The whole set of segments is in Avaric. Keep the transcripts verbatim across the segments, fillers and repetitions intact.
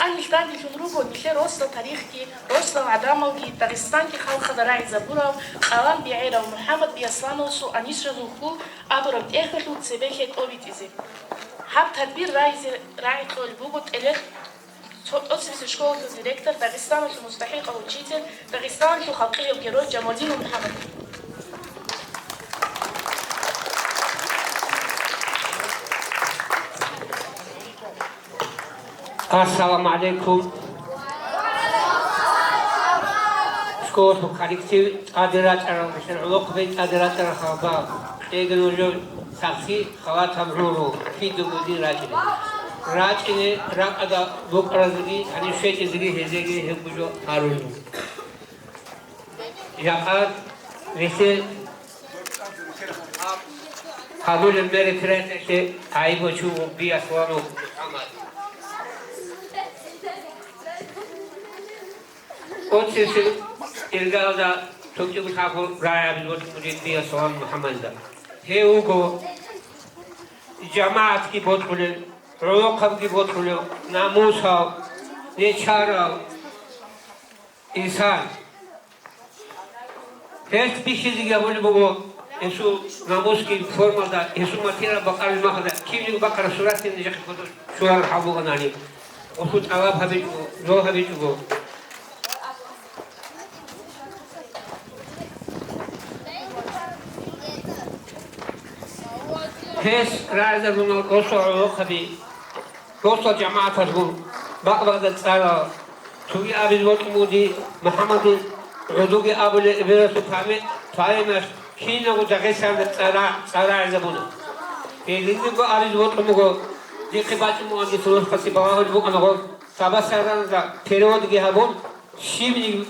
Къайилъ данделъун руго нилъер росдал тарихги, росдал гӀадамалги, Дагъистанги халкъалда рагӀизабурав, къалан бегӀерав МухӀаммад Биаслановасул анисралъул хьул абураб тӀехьалъул цебе лъикӀлъи битӀизе. Гьаб тадбир рагӀизе рагӀи кьолеб буго тӀолъиса школалъул директор, Дагъистаналъул мустахӀикъав учитель, Дагъистаналъул халкъияб герой Жамалдинов МухӀаммад. Ассаламу гӀалайкум. Школалъул коллектив, тӀаде рачӀарал, нилъер гӀолохъаби, тӀаде рачӀарал халкъ, кьеги нужер сахлъи, халатаб гӀумру, кидаго дин рачӀине. РачӀине ракӀалда букӀаразеги, гьанив щвечӀезеги гьезеги гьеб буго гьарулеб. Жакъа нилъер гьабулеб мероприятиялъе гӀайиб бачун вуго Биасланов МухӀаммад. КӀоцӀисел иргаялда цо кӀиго лъабго рагӀи абизе бокьун буго Биасланов МухӀаммадида. Гьев вуго жамагӀатги бокьулев, гӀолохъабги бокьулев, намусав, нечарав инсан. Гьелъ бихьизеги гьабулеб буго, гьесул намусги формалда, гьесул материал бакъараб мехалда, кибниги бакъараб суратги нижехъе кодоб щвараб хӀал бугони. Гьесул тӀалаб гьабичӀого, жо гьабичӀого. Гьес рагӀизабуна росдал гӀолохъаби, росдал жамагӀаталъул бакъ-бакъда цӀарал. Цоги абизе бокьун буго дие, МухӀаммадил гӀодовги абулеб, эбелалъул памя-, памяталъ кинабго Дагъистаналда цӀара-, цӀар рагӀизабуна. Гьединго абизе бокьун буго, дихъе бачӀун бугоан, дица нухалъе балагьулеб букӀана гъоб, саба-сараназда переводги гьабун, щибниги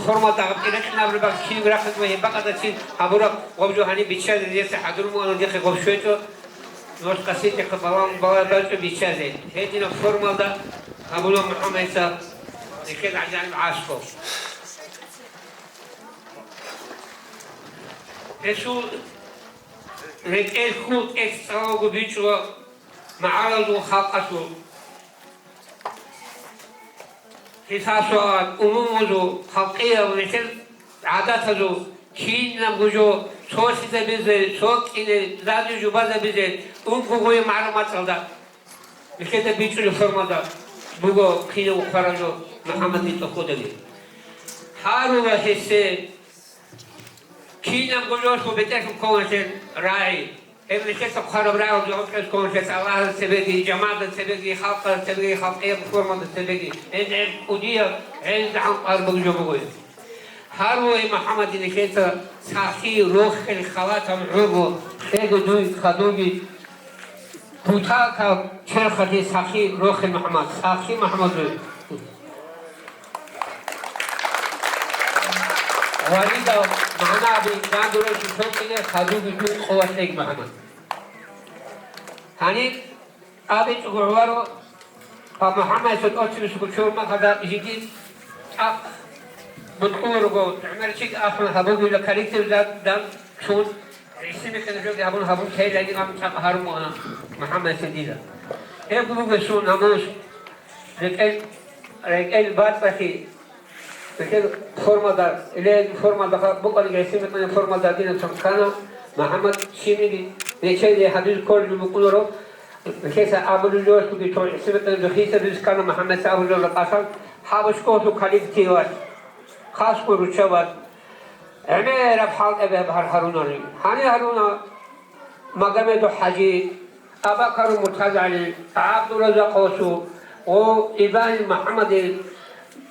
формалда гьаб кӀиракьинабураб бакӀ кинабго рахъалъ ва гьеб бакӀалда цин гьабураб гъоб жо гьаниб биччазе дица хӀадур бугоан, дихъе гъоб щвечӀо, нухалъе дица балагь-, балагь бачӀо биччазе. Гьединаб формалда гьабуна МухӀаммадица нилъер гӀадинаб гӀаскӀу. Гьесул ретӀел хьул тӀехь цӀалалго бичӀчӀула магӀарулазул халкъалъул. Гьесул умумузул, халкъияб нилъер гӀадатазул кинабго жо цолъизабизе, цо кӀине, радио жубазабизе, ункъо гъуе магӀарул мацӀалда. Нилъеда бичӀчӀулеб формалда буго кинабго хъвараб жо МухӀаммадил тӀохьодаги. Гьарула гьесие кинабго жоялъул бетӀерлъун кколелъул рагӀи. Гьеб нилъеца хъвараб рагӀи жо гьоркьоб кколелъул Аллагьасда цебеги, жамагӀаталда цебеги, халкъалда цебеги, халкъияб формалда цебеги. Гьеб гӀеб кӀудияб, гӀелдагӀан къваригӀунеб жо буго гьеб. Гьарула МухӀаммадил нилъеца сахлъи, рохел, халатаб гӀумру, кьеги дуй, хадуги, кутакаб черхалъе сахлъи, рохел МухӀаммад, сахлъи МухӀаммад дуй. Валидал магӀнаби дандурав шушокине хадуги дун къуват лъеги, МухӀаммад. Гьаниб абичӀого гӀоларо, МухӀаммадица тӀоцебесго чурма хада жиги цӀакъ бутӀуларуго, гӀемерчиг ахун гьабугила, коллектив дан чун, гӀисинмекъан жоги гьабун гьабун тейилайги гьабун цӀакъ гьарун бугана МухӀаммадица дида. Гьеб буго сун намус, рекӀел, рекӀел бацӀцӀалъи, Бихьил формада, иле формада ха-, букӀарги гӀисинмекъан формада динацун ккана, МухӀаммад Шимиги, нечеле хӀадис кколеб букӀунаро, бихьеса абулеб жо, цо гӀисинмекъан бихьиса бихьана МухӀаммадица абулеб жо ракӀасан, гьаб школалъул коллективалъ, хасго руччабаз, гӀемераб хӀалтӀи гьаб гьар гьарунани. Гьанир гьаруна, Магомедов ХӀажи, Абакаров МуртазагӀали, ГӀабдуразакъ Осу, гъо, Ибрагьим МухӀаммадил,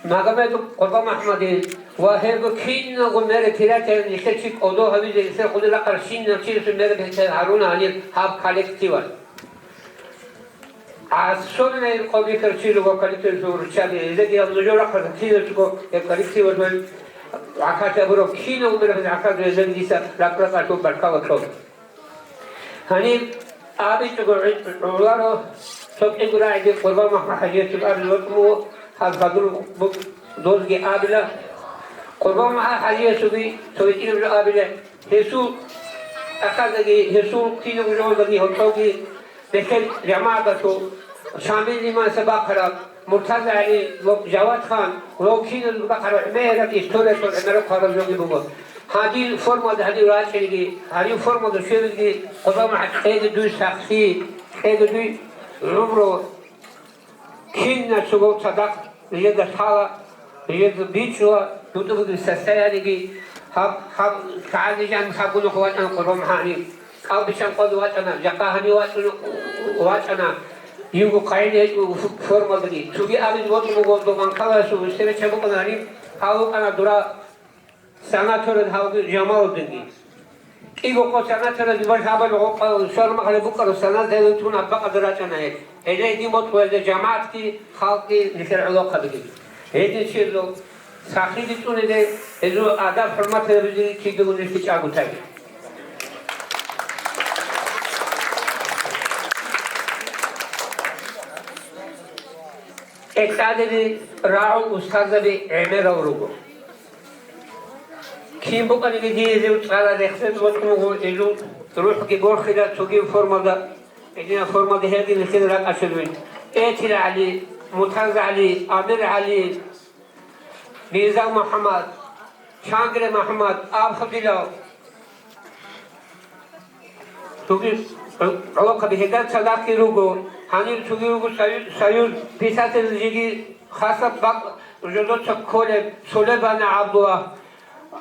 Магомедов Къурбан МухӀаммадил ва гьелго киналго мероприятиялъ нилъер чи кӀодо гьавизе, нилъер хъулил ракъарщинав чиясул мероприятие гьаруна гьанир гьаб коллективалъ. Особенно ил къо бихьарав чи руго коллективалъул руччаби, гьезеги гьаб нужер рахъалъ киназго гьеб коллективалъул гӀахьаллъи гьабураб киналго мероприятие гӀахьаллъи гьезеги дица ракӀ-ракӀалъул баркала кьола. Гьаниб абичӀого гӀоларо, цо кӀиго рагӀиги Къурбан МухӀаммад ХӀажиясул абилеб букӀун буго, гьаб хадур бу-, дозги абила. Къурбан МухӀаммад ХӀажиясулги цо гьитӀинаб жо абила, гьесул ахӀаздаги, гьесул кинаб жоялдаги гьоркьоги бихьел жамагӀаталъул Шамил имамасда бахъараб МуртазагӀали ва Жавадхан ва киназул бахъараб гӀемераб историялъул гӀемераб хъвараб жоги буго. Гьадин формада гьадин рачӀинги, гьадин формада щвелги, Къурбан МухӀаммад, кьеги дуй сахлъи, кьеги дуй гӀумру, киназго цадахъ жеда лъала, жеда бичӀчӀула, дуда бугеб состояниеги, гьаб, гьаб, гьаниб жаниб гьаб гунахъ вачӀана Къурбан МухӀаммад. КӀалбиччан къоялда вачӀана, жакъа гьанив вачӀун-, вачӀана, йиго къайи гьечӀо фу-, формалдаги. Цоги абизе бокьун буго, дов Анкалаялъул встреча букӀана гьаниб, гьав вукӀана дура санаториялда гьавги Жамалудинги. КӀиго къо санаториялда бал гьабал гъоркьа швармахъалеб букӀараб санаториялда тун аббакъалда рачӀана гьел. Гьеле гьедин бокьулеб жамагӀатги, халкъги, нилъер гӀолохъабиги. Гьедин чиясул сахлъиги цӀунизе, гьезул адаб-хӀурмат гьабизеги кидаго нилъ чӀаго таги. ТӀадеги рагӀул устарзаби гӀемерал руго. Кин букӀаниги дие гьезул цӀар рехсезе бокьун буго, гьезул рухӀги борхила цоги формалда, гьединаб формалда гьелги нилъеда ракӀалъулеб. Этил ГӀали, Мутаз ГӀали, Амир ГӀали, Мирзал МухӀаммад, Чангри МухӀаммад, Абхъ Билал. Цоги гӀолохъаби гьезда цадахъги руго. Гьанир цоги руго Союз, Союз писателей жеги хасаб бакъ жодоца кколеб Сулебана ГӀабдулла,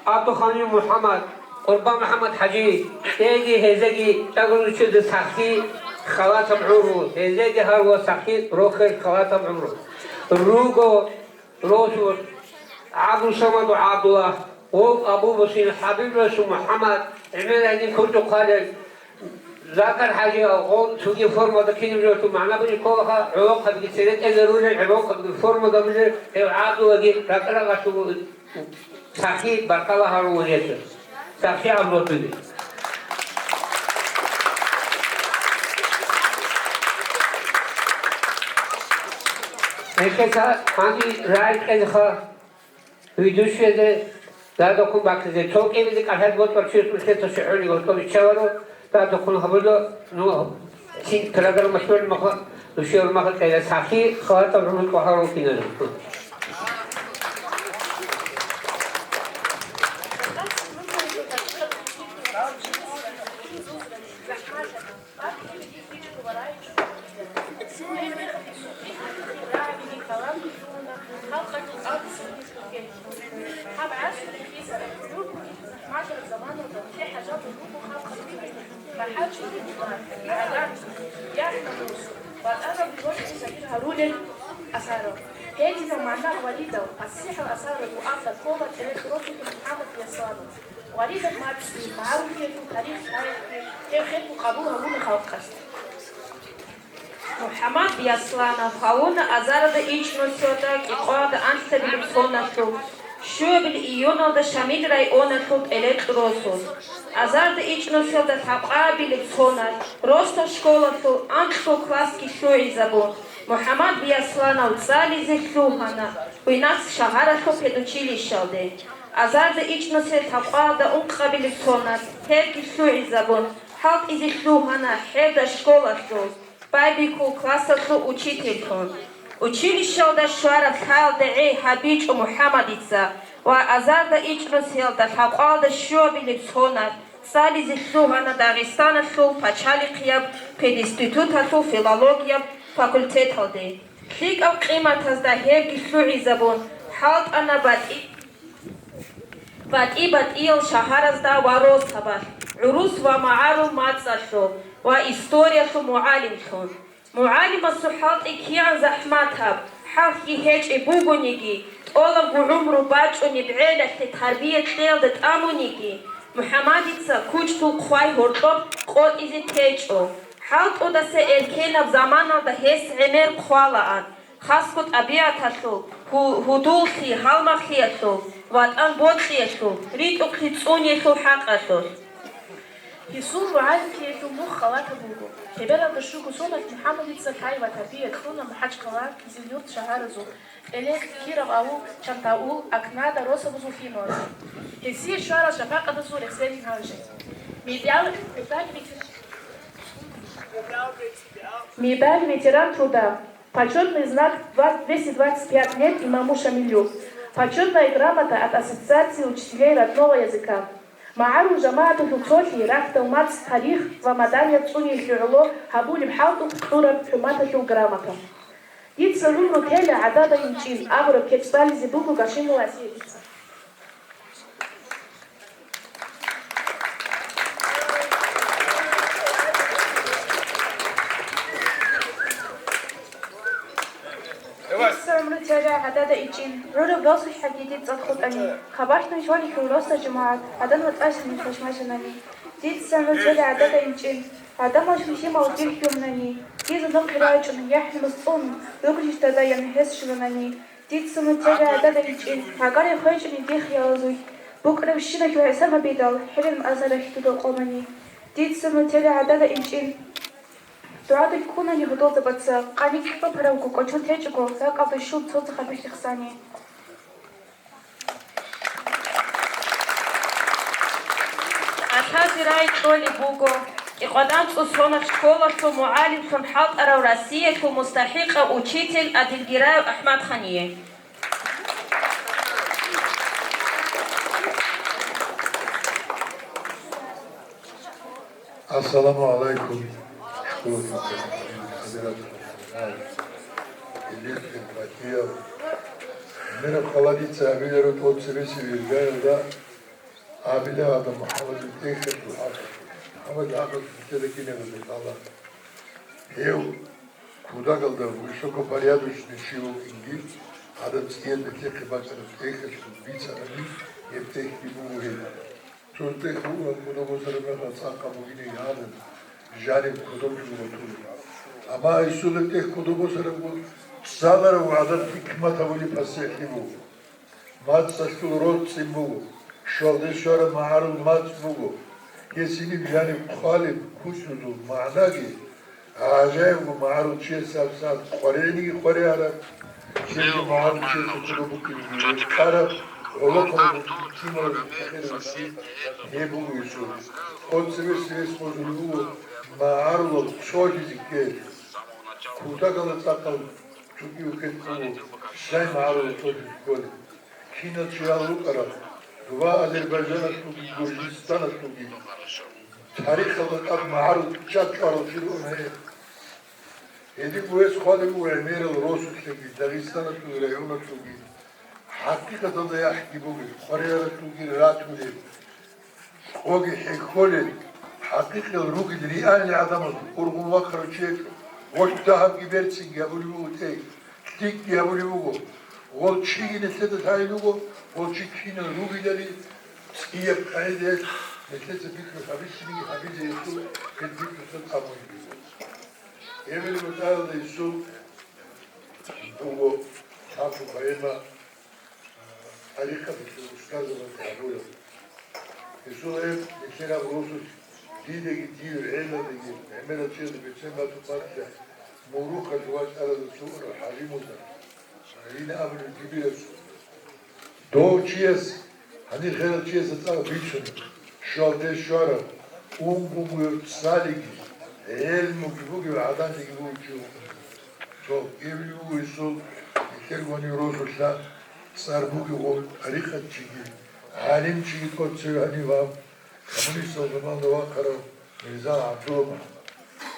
Абдуханив МухӀаммад, Къурбан МухӀаммад ХӀажи, кьеги гьезеги тӀагуручида сахлъи халатаб гӀумру, гьезеги гьарулел сахлъи рохел халатаб гӀумру. Руго росулъ ГӀабдусамадов ГӀабдулла, гъов Абу-Мусин, ХӀабибрасул МухӀаммад, гӀемер гьедин курчӀухъалел Закар ХӀажи, гъов цоги формалда кинаб жо магӀна бугеб кколаха, гӀолохъабиги цере тӀезе рулел, гӀолохъабиги формалда рулел, гьев ГӀабдуллаги ракӀа-ракӀалъуго сахлъи баркала гьарулел гьечӀо. Сахлъи гьаб лъутуги. Гьелъеца гьаниб рагӀи кьелха, ведущийзе дадахъун бакӀизе. Цо кӀиабилеб кӀалъай ботӀрав чиясул лъеца щегӀуни гьоркьоб биччаларо, дадахъун гьабула, ну, цин программа щвел махъа, душевал махъа кьела, сахлъи халатаб гӀумру тӀагӀарун киназухъ. Гьаб гӀасулъ хисараб гӀумру, захӀматаб заманалда, цохӀо хӀажалда руго халкъалъ ругел, бахӀарчилъи, гӀадат, яхӀ-намус, батӀараб гъоркье загьир гьарулел асарал. Гьединаб магӀна Валидал «Ас-сихӀру ас-сагъир» абун ккола цӀерехъ росулъ МухӀаммад Ясланов. Валидаб мацӀги, магӀарулъиялъул тарих лъаялъе гьев хиркъу къабул гьавуна халкъалъ. МухӀаммад Ясланов гьавуна азаралда ичӀнусиялда кӀикъоялда анлъабилеб соналъул Щуабилеб июналда Шамил районалъул ТӀелекь росулъ, азарда ичӀнусиялда лъабкъабилеб соназ, росдал школалъул анкьго классги лъугӀизабун, МухӀаммад Биясланов цӀализе лъугьана Буйнакск шагьаралъул педучилищалде. Азарда ичӀнусиялда лъабкъалда ункъабилеб соназ гьебги лъугӀизабун, хӀалтӀизе лъугьана гьеб школалъул байбихьул классалъул учительлъун. Училищалда щвараб лъаялда гӀей гьабичӀо МухӀаммадица ва азарда ичӀнусиялда лъабкъалда щуабилеб соназ цӀализе лъугьана Дагъистаналъул пачалихъияб пединституталъул филологияб факультеталде. ЛъикӀаб къиматазда гьебги лъугӀизабун, хӀалтӀана батӀи-, батӀи-батӀиял шагьаразда ва росабалъ, гӀурус ва магӀарул мацӀалъул ва историялъул мугӀалимлъун. МугӀалимасул хӀалтӀи кигӀан захӀматаб, хӀалхьги гьечӀеб бугониги, тӀолабго гӀумру бачӀунеб гӀелалъе тарбия кьеялда тӀамуниги, МухӀаммадица кучӀдул хъвай гьоркьоб къотӀизе течӀо. ХӀалтӀудаса эркенаб заманалда гьес гӀемер хъвалаан, хасго тӀабигӀаталъул, гьу-, гьудуллъи, гьалмагълъиялъул, ватӀан бокьиялъул, ритӀухълъи цӀуниялъул хӀакъалъулъ. Гьесул мугӀалимлъиялъул нух халатаб буго. Лъебералда щуго соналъ МухӀаммадица лъай ва тарбия кьуна МахӀачхъала, Кизилюрт шагьаразул, ТӀелекь, Киров авул, Чантаул, Акнада, росабазул финуазул. Гьесие щварал шапакъатазул рехсейин гьанже. Медаль, медаль ветер-, медаль ветеран труда, почётный знак два-, двести двадцать пять лет Имаму Шамилю, почётная грамота от Ассоциации учителей родного языка. МагӀарул жамагӀаталъул цолъи рахьдал мацӀ, тарих ва маданият цӀуниялъе гӀоло гьабулеб хӀалтӀухъ кьураб хӀурматалъул грамота. Дица гӀумру тела гӀадада инчӀин абураб кечӀ бализе буго Гашимова Асиятица. Дица гӀумру тела гӀадада инчӀин, гӀураб росулъ хӀаги дица хутӀани, хабалъ нуж гьолихьул росдал жамагӀат, гӀадан ватӀалъани хвешмажанани. Дица нуж тела гӀадада инчӀин, гӀадамал лъимал дир хьунани, диза нухъе рачӀун, яхӀ-намус цӀун, ругелищ дадаян гьес щуланани. Дица нуж тела гӀадада инчӀин, гӀагарихъ гьечӀони дихъ ялазухь, букӀарабщиналъул хӀисаб гьабидал, хӀерен азаралъ дуда къомани. Дица нуж тела гӀадада инчӀин, дугӀадулъ ккунани гьудулзабаца, къаникь хӀупарабго кӀочон течӀого, ракӀалда щун цо-цо хабилъ рехсани. Алъазе рай кьолеб буго КӀикъвадан цӀусонаб школалъул мугӀалимлъун хӀалтӀарав Россиялъул мустахӀикъав учитель Адилгираев АхӀмадхание. Ассаламу гӀалайкум, школалъул хадирал, гьелихъе батиял. Гьанираб хал дица гьабиларо тӀоцебесеб иргаялда, абила гьадаб МухӀаммадил тӀехьалъул хӀакъалъулъ. МухӀаммадил хӀакъалъулъ нилъеда кинабго лъала. Гьев кутакалда высокопорядочный чи вукӀинги, гьадаб цӀияб бетӀерхъе бачӀараб тӀехьалъул бицанани, гьеб тӀехьги буго гьеб. Цо тӀехь бугеб кодоб босараб мехалъ цӀакъ бугиниги гьабун, жаниб кодоб жуго туреб. Амма гьесул гьеб тӀехь кодоб босарабго цӀаларав гӀадат хӀикмат гьабулеб пасихӀлъи буго. МацӀалъул рорцӀцӀин буго, щвалде щвараб магӀарул мацӀ буго. Гьесиниб жаниб хъвалеб кучӀдузул магӀнаги, гӀажаибго магӀарул чияс гьабсагӀат къваригӀениги къваригӀараб, цинги магӀарул чиясда кодоб букӀинеги рекъараб, гӀолохъаб букӀин кималги хӀехьараб гьеб буго гьесул. ТӀоцебесеб гьес божулеб буго магӀарулал цолъизе ккезе. Кутакалда цӀакъал цоги укет буго, щай магӀарулал цолъизе кколеб. Кинал чи гьал рукӀарал, доба Азербайджаналъулги Гуржистаналъулги, тарихалда тӀад магӀарул чӀад чӀварал чи ругони гьел. Гьединго гьес хъвалеб буго гӀемерал росулъеги, Дагъистаналъул районалъулги. ХӀакъикъаталда яхӀги бугел, къваригӀаралъулги ратулел, къоги хӀехьолел, хӀакъикъиял ругел реальный гӀадамаз ургъун вахъарав чи гьечӀо, гъолъ дагьабги берцинги гьабулеб буго тӀей, лъикӀги гьабулеб буго. Гъол чиги нилъеда лъалеб буго, гъол чи кинал ругелали цӀияб къагӀидаялъ нилъеца пикру гьабичӀониги гьабизе гьесул гьел пикруса тӀамулеб буго. Эбел-мутӀаялда гьесул буго лъабго поэма, Тарихалъул устарзабазда гьабураб. Гьесул гьеб нилъер гьаб росулъ дидаги дир гӀелалдаги гӀемерал чиясда бицен батун батила, мурухъалъ вачӀаралда цо уро ХӀажимузда, гьарина абулеб Дибирасул. Дов чияс, гьанир херал чиясда цӀакъ бицун, щвалде щварав, унго-унго цалиги, гӀелмуги бугев гӀадамлъиги бугев чи вукӀун. Цо кӀиблъи буго гьесул, нилъер гьанив росулъа цӀар бугев гъов тӀарикъатчиги, гӀалимчиги тӀоцеве гьанив гьаб, коммунистал заманалда вахъарав Мирза ГӀабдулла МухӀаммад.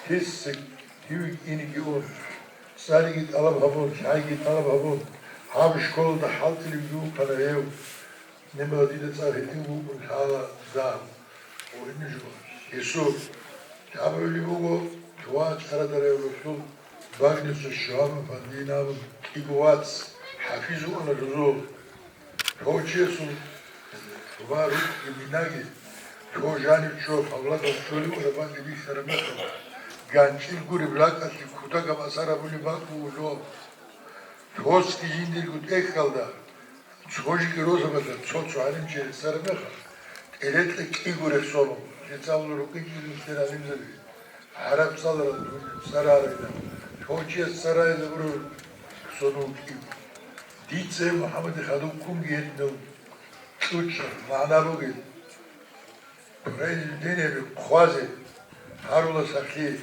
Гьесги гьев инеги ун, цӀариги тӀалаб гьабун, лъайги тӀалаб гьабун, гьаб школалда хӀалтӀилебги вукӀана гьев. Небала дида цӀар гьедин вукӀун лъала дагь. Ва гьедин жо. Гьесул жабулеб буго, дова чӀарадарав расул Багнисул Шугьаб-афандиян абун кӀиго вац хӀафиз вукӀана жузул. Дов чиясул ва рукъги минаги, дов жанив чо, гьавлагав чолев рабаги бихьараб мехалда, ганчӀил гуреб ракӀалъе кутакаб асар гьабулеб бакӀ буго дов. Досги жиндирго тӀехьалда, цо жиги росабазда цо-цо гӀалимчи реццараб мехалъ, тӀерекье кӀиго рехсон, жецӀабулел рукӀинчӀел нилъер гӀалимзаби, гӀараб цӀаларал цӀарарайда, дов чияс цӀарайда гуро сонул кӀиго. Дица гьев МухӀаммадил хадуб ккунги гьединав чӀучӀа, магӀна бугел произведениеби хъвазе гьарула сахлъи.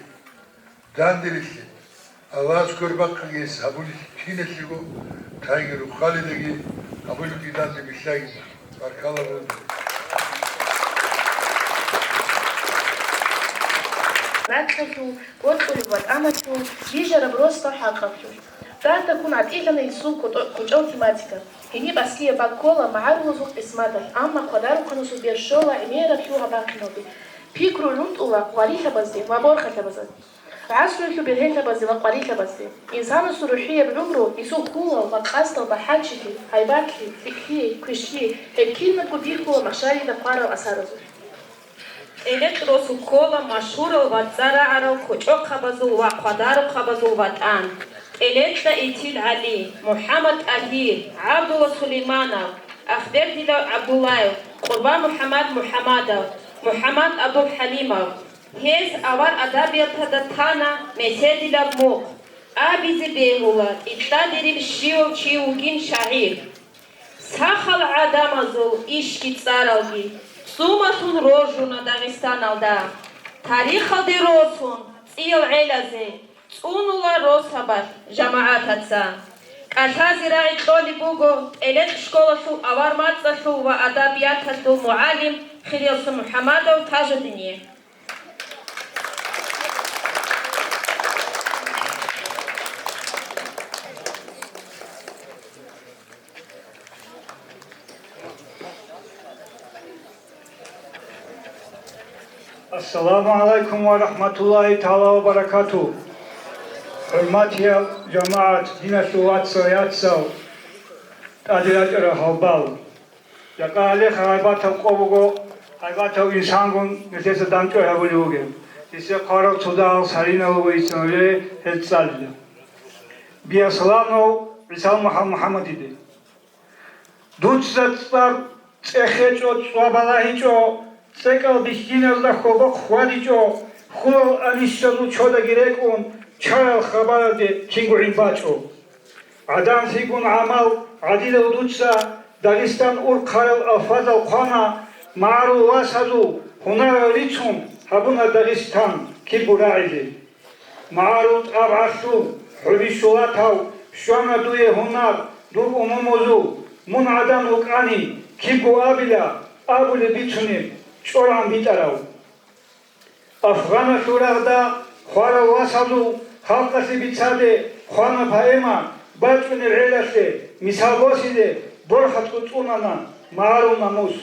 Дандерилъе, Аллагьас квербахъиги гьес гьабулел киналъего, тайги рухъалидаги гьабулелги данде билълъагина. Баркала буго. Ракьалъул, бокьулеб ва тӀамалъул, бижараб росдал хӀакъалъулъ. Дандаккун гӀатӀилана гьесул кутӀо-, кучӀал тематика. Гьениб аслияб баккола магӀарулазул къисматалъ, амма хъвадарухъанасул бер щола гӀемераб лъугьа-бахъиналде, пикру гӀунтӀула гъварилъабазде ва борхалъабазде, гӀасруялъул бергьенлъабазде ва къварилъабазде. Инсанасул рухӀияб гӀумру, гьесул хьулал ва къасдал бахӀарчилъи, гьайбатлъи, лъикӀлъи, квешлъи, гьеб кинабго бихьула машарида хъварал асаразулъ. ТӀелекь росу ккола машгьурал ва цӀар рагӀарал кочӀохъабазул ва хъвадарухъабазул ватӀан. ТӀелекьа Итил ГӀали, МухӀаммад ТӀагьир, ГӀабдулла Сулейманов, Ахбердилав ГӀабдуллаев, Къурбан МухӀаммад МухӀаммадов, МухӀаммад АбдулхӀалимов. Гьез авар адабияталда тана меседилаб мухъ, абизе бегьула тӀитӀадерив щивав чи вугин шагӀир. Сахал гӀадамазул ишги цӀаралги цӀумалъун роржуна Дагъистаналда. Тарихалде росун цӀиял гӀелазе цӀунула росабалъ жамагӀатаца. КӀалъазе рагӀи кьолеб буго ТӀелекь школалъул авар мацӀалъул ва адабияталъул мугӀалим Хириясул МухӀаммадов Тажудине. Ассаламу гӀалайкум ва рахӀматуллагьи тагӀала ва баракатугь. ХӀурматиял жамагӀат, диналъул вацал, яцал, тӀаде рачӀарал гьалбал. Жакъа гьалеха гьайбатаб къо буго, гьайбатав инсангун нилъеца дандчӀвай гьабулев вугев. Гьесие хъварав цо дагьал саринал вуго, иццан гьев гьез цӀалила. Биасланов ГӀиса МухӀа-, МухӀаммадиде. Дуца цӀар цӀехечӀо, цӀва балагьичӀо, цӀекӀал бихьиназда хобохъ хьвадичӀо, хьулал анищазул чодаги рекӀун, чарал хабаралде кинго гӀин бачӀо. ГӀадамлъигун гӀамал гӀадилав дуца Дагъистан урхъарал алфазал хъвана, магӀарул васазул гьунарал рицун гьабуна Дагъистан кибго рагӀизе. МагӀарул тӀабгӀалъул хӀубищулатав щвана дуе гьунар дур умумузул, мун гӀадан вукӀани, кибго абила, абулеб бицунеб чӀоргӀан битӀарав. Афгъаналъул рагъда хварав васазул халкъалъе бицаде хвана поэма, бачӀунеб гӀелалъе мисал босизе борхатӀ цӀуцӀунана магӀарул намус.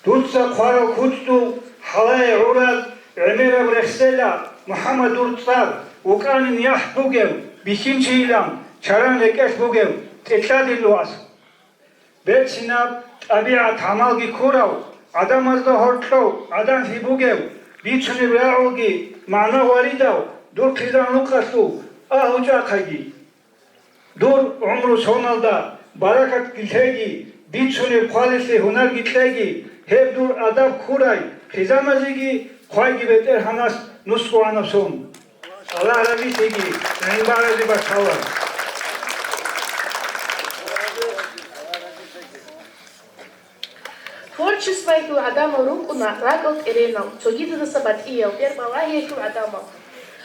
Дуца хъварал куцӀдул хӀалае гӀурал гӀемераб рехсела, МухӀаммад, дур цӀар вукӀанин яхӀ бугев, бихьинчийилан чаран рекӀелъ бугев тӀекьадил вас. Берцинаб тӀабигӀат-гӀамалги ккурав, гӀадамазда гьоркьов гӀадамлъи бугев, бицунеб рагӀулги магӀна гъваридав дур хъизан-рукъалъул агьлу-чӀахъаги. Дур гӀумру соналда Баракат гилъеги, бицунеб хъвалилъе гьунарги кьеги, гьеб дур адаб ккурай хъизамазеги хъвайги БетӀергьанас нусго ванаб сон. Аллагь разилъеги, гӀин багъазе бахъала. Творчествоялъул гӀадамал рукӀуна ракӀал тӀеренал, цогидазаса батӀиял, бербалагьиялъул гӀадамал.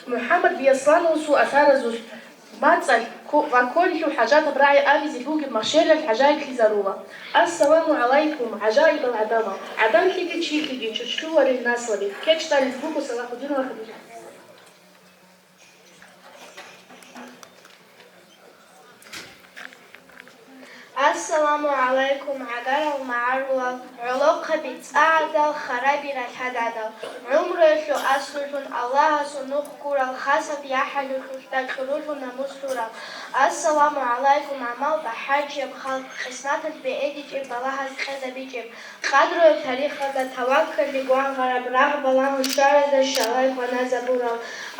МухӀаммад Биаслановасул асаразулъ мацӀалъ ку-, ва кколелъул хӀажатаб рагӀи абизе бугеб махщелалъ гӀажаиблъизарула. Ассаламу гӀалайкум, гӀажаибал гӀадамал, гӀадамлъиги чилъиги чучлъуларел наслаби, кечӀ тӀализе буго Салахудинова Хадижат. Ассаламу гӀалайкум, гӀагарал магӀарулал, гӀолохъаби, цӀадал, хараби ралъададал, гӀумруялъул аслулъун Аллагьасул нух гурал, хасаб яхӀалулъулъ дакьулъул намус лъурал. Ассаламу гӀалайкум, гӀамал бахӀарчияб халкъ, къисматалъ бегӀедичӀеб балагьаз кьезабичӀеб, къадруяб тарихалда таваккаллъи гвангъараб рагъ балагьун щваразда щалай кваназабурал.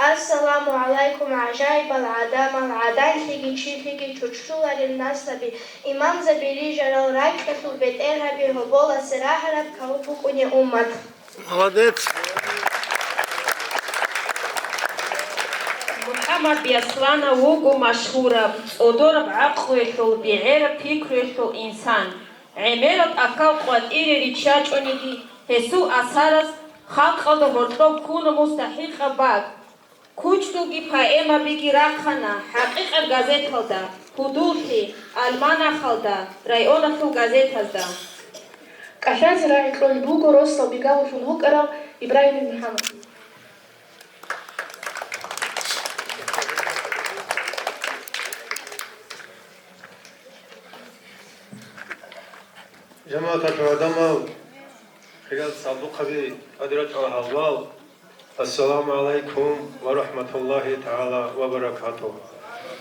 Ассаламу гӀалайкум, гӀажаибал гӀадамал, гӀаданлъиги чилъиги чучлъуларел наслаби, имамзаби рижарал, ракьалъул бетӀергьаби, гьоболасе рагьараб каву букӀунеб уммат! Молодец! МухӀаммад Биасланов вуго машгьураб, цӀодораб гӀакълуялъул, бегӀераб пикруялъул инсан. ГӀемерал тӀахьал къватӀире риччачӀониги, гьесул асараз халкъалда гьоркьоб ккуна мустахӀикъаб бакӀ. КучӀдулги поэмабиги рахъана хӀакъикъат газеталда, Гьудуллъи, Альманахалда, районалъул газетазда. КӀалъазе рагӀи кьолеб буго росдал бигалулъун вукӀарав Ибрагьимил МухӀаммад. ЖамагӀаталъул гӀадамал, хириял сабухъаби, тӀаде рачӀарал гьалвал, ассаламу гӀалайкум ва рахӀматуллагьи тагӀала ва баракатугь.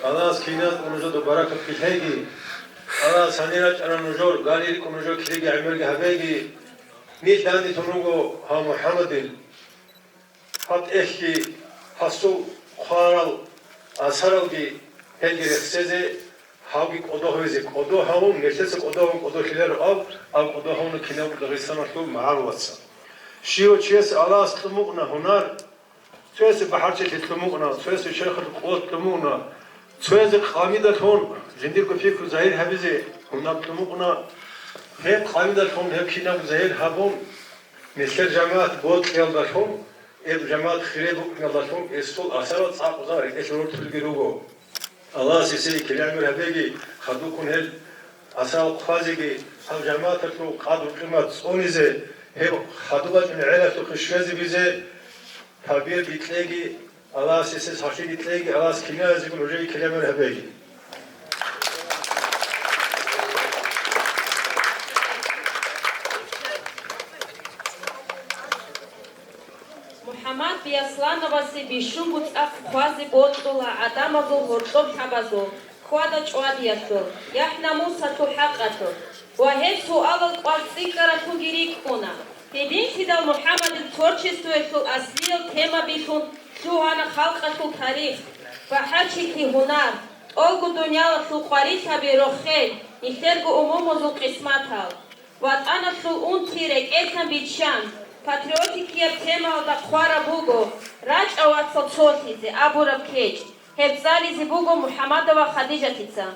Аллагьас киназго нужеда баракат билъеги, Аллагьас гьанир рачӀарал нужер, гали рикӀкӀун нужер кириги гӀемерги гьабеги, нилъ данделъун руго гьав МухӀаммадил. Гьаб тӀехьги гьасул хъварал асаралги гьелги рехсезе, гьавги кӀодо гьавизе, кӀодо гьавун, нилъеца кӀодо гьавун кӀодолъиларо аб, аб кӀодо гьавуна кинабго Дагъистаналъул магӀарулаца. Щивав чиясе Аллагьас кьун букӀуна гьунар, цоясе бахӀарчилъи кьун букӀуна, цоясе черхалъ къуват кьун букӀуна, цоясе къамидалъун жиндирго пикру загьир гьабизе гьунар кьун букӀуна. Гьеб къамидалъун гьеб кинабго загьир гьабун, нилъер жамагӀат бокьиялдалъун, гьеб жамагӀат хире букӀиналдалъун гьесул асарал цӀакъ-цӀакъ рекӀелъ рортулги руго. Аллагьас гьесие кири гӀемер гьабеги, хадубккун гьел асарал хъвазеги, гьав жамагӀаталъул къадру-къимат цӀунизе, гьеб хадуб бачӀунеб гӀелалъухъе щвезабизе, тарбия бикьеги, Аллагьас гьесие сахлъиги кьеги, Аллагьас киназего нужее кири гӀемер гьабеги. МухӀаммад Биаслановасе бищунго цӀакъ хъвазе бокьула гӀадамазул гьоркьоб лъабазул, хьвада-чӀвадиялъул, яхӀ-намусалъул хӀакъалъулъ ва гьеб суалал кӀвар цӀикӀкӀаралъунги рикӀкӀуна. Гьединлъидал МухӀаммадил творчествоялъул аслиял темабилъун лъугьана халкъалъул тарих, бахӀарчилъи гьунар, тӀолго дуниялалъул къварилъаби рохел, нилъерго умумузул къисматал. ВатӀаналъул унти рекӀелъан биччан, патриотикияб темаялда хъвараб буго «РачӀа, вацал, цолъизе» абураб кечӀ. Гьеб цӀализе буго МухӀаммадова Хадижатица.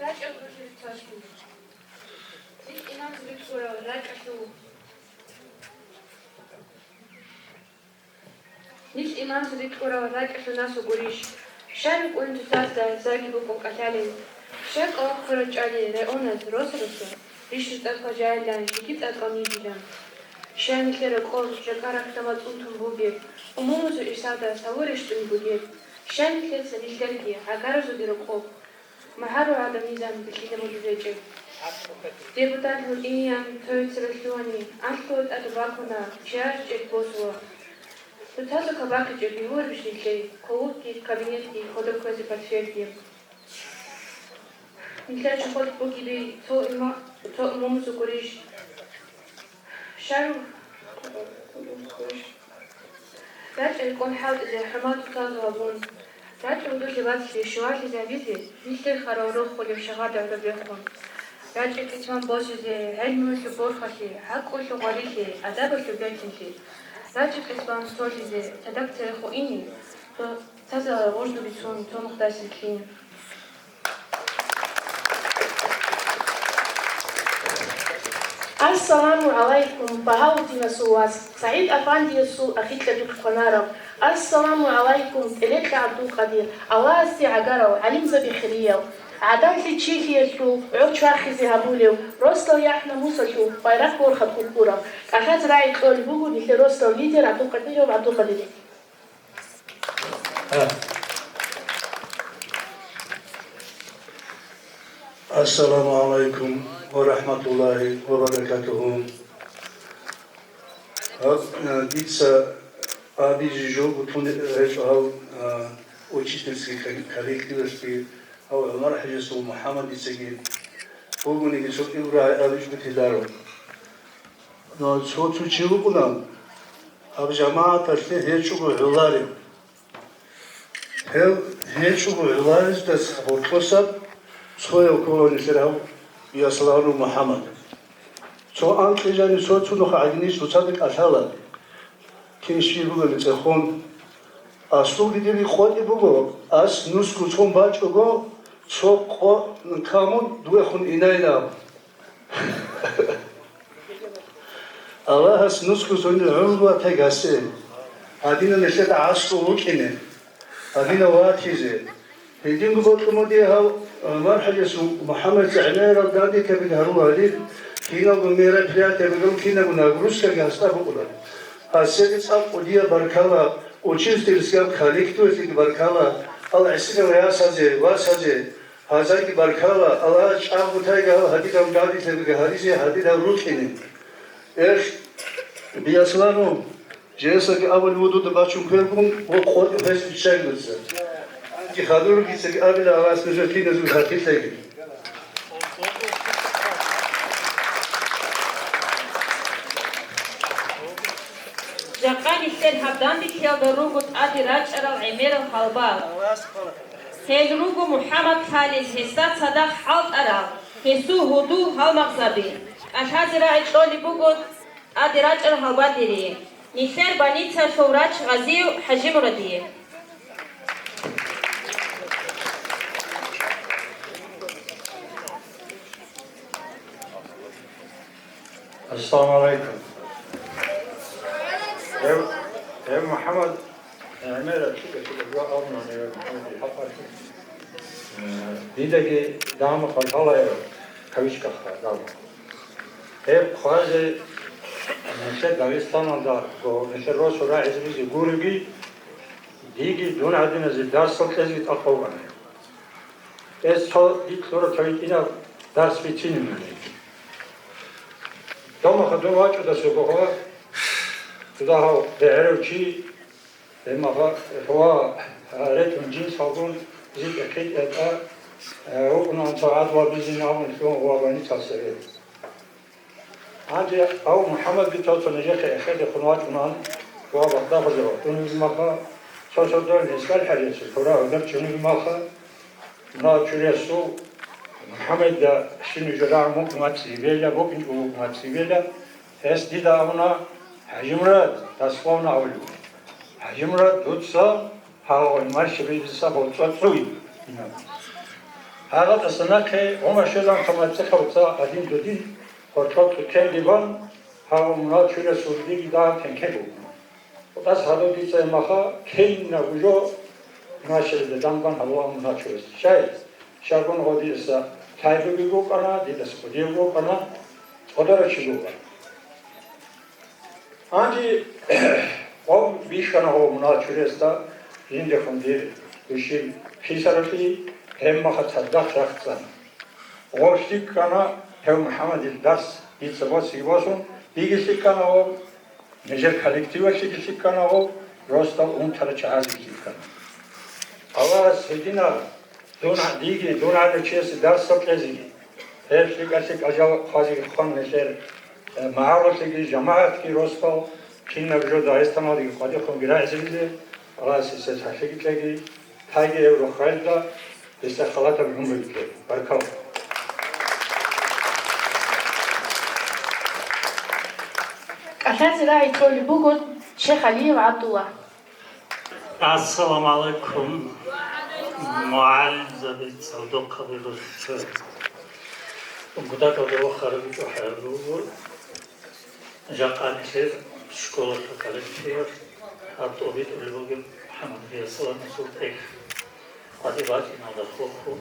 РачӀа, вацал, цолъизе. Нилъ имамзаби ккурал ракӀалъул Нилъ имамзаби ккурал ракӀалъул нас вугурищ? Щай рукӀун цоцазда заги букӀун кӀалъалел? Щай кӀалахъ ккурал чӀали районаз рос-росо, рищун цӀакъ жагьилан, жеги цӀакъ мигилан? Щай нилъер рокъоб жакъа рахьдал мацӀун тун бугеб, умумузул ирсалда цаву рещтӀун бугеб? Щай нилъеца нилъерги гӀагаразулги рокъоб? МагӀарул гӀадамилан бихьинабулел речӀеб. Депутатлъун ийин, цоясда лъугьани, алъула тӀаде бакуна, чияр чӀех босула. Цоцазда кабахъичӀеб бигьуларищ нилъее, куллукги, кабинетги, хода кквезе портфельги? Нилъер чохъоялъ бугеби цо има-, цо умумузул гурищ? Щай, ру-, гурищ? РачӀа рекӀун хӀалтӀизе, хӀурматал цоцазул гьабун, рачӀа гьудулъе бацлъи щвалъизабизе, нилъер хварал рохулеб шагьадаб рабехун. РачӀа кӀицӀван босизе, гӀелмуялъул борхалъи, гӀакълуялъул гъварилъи, адабалъул бертинлъи. РачӀа кӀицӀван солъизе, цадахъ церехъо ине, цо цаза гъуждулицун цо нухдасе лъине. Ассаламу гӀалайкум, Багьаудинасул вас, СагӀид-афандиясул ахикьабихъ кванарав. Ассаламу гӀалайкум, ТӀелекьа ГӀабдулкъадир, Аллагьасде гӀагарав, гӀалимзаби хирияв, гӀадамлъи чилъиялъул гӀорч вахизе гьабулев, росдал яхӀ-намусалъул байрахъ борхатӀ ккурав. КӀалъазе рагӀи кьолеб буго нилъер росдал лидер ГӀабдулкъадиров ГӀабдулкъадирил. Ассаламу гӀалайкум ва рахӀматуллагьи ва баракатугьу. Гьаб, э, дица абизе жо гьечӀо гьав, э, учительский кол-, коллективалъги, гьав ГӀумар-хӀажиясул МухӀаммадицаги бугониги цо кӀиго рагӀи абичӀого теларо. Ну, цо-цо чи вукӀуна, гьаб жамагӀаталъе гьечӀого гӀоларев. Гьев гьечӀого гӀоларезда гьоркьосаб цояв ккола нилъер гьав Яславанов МухӀаммад. Цо анкьи жанив цо-цо нух гӀадинищ цоцазда кӀалъала, кин щиб бугеб цӀехун. Асулги дир рикъотӀи буго, ас нусго цун бачӀого, цо къо камун дуехун инайилан. Аллагьас нусго цони гӀумру батай гьасе, гьадинаб нилъеда гӀаслу вукӀине, гьадинаб ватизе. Гьединго бокьун бугеб гьав, а, МухӀаммадица гӀемерал дандекабиги гьаруларин, киналго мероприятие бугеб, кинабго нагрузкаги гьасда букӀуна. Гьасеги цӀакъ кӀудияб баркала, учительскияб коллективалъеги баркала, ал гӀисинал ясазе, васазе, гьазаги баркала, Аллагьас чӀагӀгутайги гьал гьадинаб дандекабиги гьаризе, гьадинаб рукьине. Эр, Биаслану, Жесаги абулеб буго дуда бачун квергун ва къотӀи хвезе биччаги дуца. Анги хадургицаги абила Аллагьас нужер киназул хӀакъикъатги. Жакъа нилъер гьаб дандекиялда руго тӀаде рачӀарал гӀемерал гьалбал. Гьел руго МухӀаммад Халил, гьесда цадахъ хӀалтӀарал, гьесул гьудул-гьалмагъзаби. КӀалъазе рагӀи кьолеб буго ТӀаде рачӀарал гьалбадери, нилъер больницаялъул врач Гъазиев ХӀажимурадие. Ассаламу гӀалайкум. Гьев, гьев МухӀаммад гӀемераб чӀикӀа-чӀикӀа дова абуна, гьев МухӀаммадил хӀакъалъулъ. Э, дидаги дагьмухъ лъала гьев, кавычкахъа дагьмухъ. Гьеб хъвазе нилъер Дагъистаналда, нилъер росу рагӀизабизе гуроги, диги дун гӀадиназе дарсал кьезги тӀакъ вукӀана. Гьес цо дилъ лъураб цо гьитӀинаб дарс бицине муней. Домаха дун вачӀудасего гьав, дуда гьав бегӀерав чи, Гьебмаха-, гьуа, а, ретӀун жинсалгун, зикӀа-хъитӀа, а, рукӀунаан цо гӀадлабизин абун лъугьун гьуа больницалъ цеве. Гьанже гьав МухӀаммадги цо-цо нижехъе эхедехун вачӀунаан гьуа Багдахъалде вахтун вугебмаха, цо-цо дол несдал хӀалиялъе ккура гьудар чӀунебмаха, Мунагьал чуриясул МухӀаммадида щиб нужер рагӀун вукӀун вацӀцӀи гьебейила, букӀинчӀого вукӀун вацӀцӀи гьебейила, гьес дида абуна, ХӀажимурад, дословно абулеб. ХӀажимурад, дуца гьав гӀумар шабидаса гъоркьа цӀуй. Гьагъа тӀаса нахъе гӀумар щвезан хъамацӀихъав ца гьадин дудин гъоркьа цӀукенги бан, гьав мунагьал чуриясул диги дагьаб тенкеги вукӀуна. КъватӀас гьадур дица гьебмаха кинабго жо началида дандбан гьабула мунагьал чурияс. Щай? Щайгун гъодиса лъайгоги букӀана, дидаса кӀудияб букӀана, цӀодорав чи букӀана. Гьанже гъов бихьана гъов мунагьал чуриясда жиндехун дир бищун хисаралъе, гьебмаха цадахъ рахцӀана. Гъов лъикӀана гьев МухӀаммадил дарс дица босиги босун, диги лъикӀана гъов. Нижер коллективалъеги лъикӀана гъов, росдал унтарал чагӀазеги лъикӀана. Аллагьас гьединал дун гьа-, диги, дун гӀадав чиясе дарсал кьезеги, гьеб лъикӀа-лъикӀал жал хъвазеги хъван нилъер, э, магӀарулъеги, жамагӀатги, росдал Кинаб жо дагьестаналги къватӀихъунги рагӀизабизе, Аллагьас гьесие сахлъиги кьеги, лъайги гьев рохалда гьесда халатаб гӀумруги кьеги. Баркала. КӀалъазе рагӀи кьолеб буго Шехалиев ГӀабдулла. Ассаламу гӀалайкум, мугӀалимзаби, цӀалдохъаби, росулъ. Кутакалда вахараб чӀухӀараб буго. Жакъа нилъер школалъул коллективалъ гьаб тӀобитӀулеб бугеб МухӀаммад Биасаланасул тӀехь къватӀибе бачӀиналда хухьун,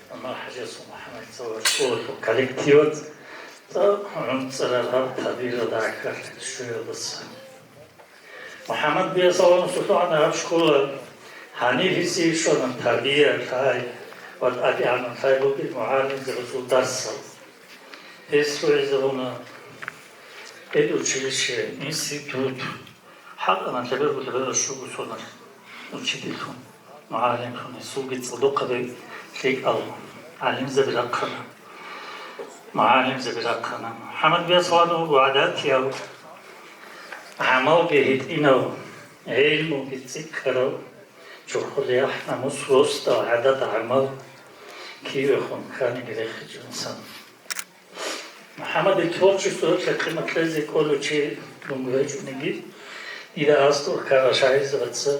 ГӀумар ХӀажиясул МухӀаммадица ва школалъул коллективаца гӀунцӀараб гьаб тадбиралда гӀахьаллъи щвеялдаса. МухӀаммад Биасаланасул гьанаб школа гьаниб гьесие щвана тарбия лъай ва тӀадегӀанаб лъай бугеб мугӀалимзабазул дарсал. Гьес лъугӀизабуна педучилище, институт, хӀакъ, лъеберго-лъеберго щуго соналъ учительлъун, мугӀалимлъун, гьесулги цӀалдохъаби лъикӀал гӀалимзаби рахъана, мугӀалимзаби рахъана. МухӀаммад Биасалан вуго гӀадатияв, гӀамалги гьитӀинав, гӀелмуги цӀикӀкӀарав, чорхолей ахӀ-намус, росдал гӀадат-гӀамал кивехун кканиги рехичӀо инсан. МухӀаммадил творчествоялъе къимат кьезе кӀолев чи лунгу гьечӀониги, дида аскӀор ккарал шагьирзабаца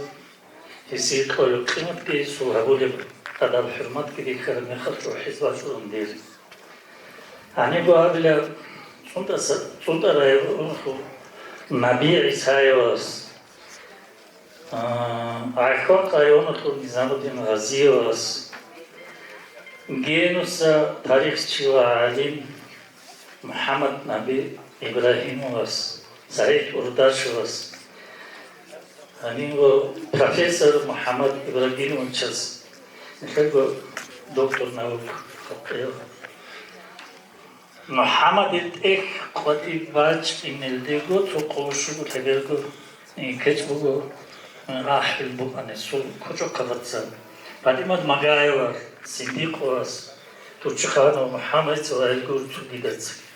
гьесие кьолеб къиматги, гьесул гьабулеб адаб-хӀурматги бихьараб мехалъ чӀухӀизе бачӀунеб дир. Гьанибго абила, цӀунтӀаса-, цӀунтӀарай Наби ГӀисаевас, А, ГӀахьван районалъул Низамудин Гъазиевас, Генуса тарихчи ва гӀалим МухӀаммад Наби Ибрагьимовас, СагӀид Урдашевас, гьанивго профессор МухӀаммад Ибрагьимовичас, нилъерго доктор наук, МухӀаммадил тӀехь къватӀибе бачӀинелдего цо къоло щуго лъеберго кечӀ буго, ахӀи, букӀана гьесул кучӀахъабаца, ПатӀимат Магаевас, Синдикъовас, Турчуханов МухӀаммадица ва гьелгун цогидацаги.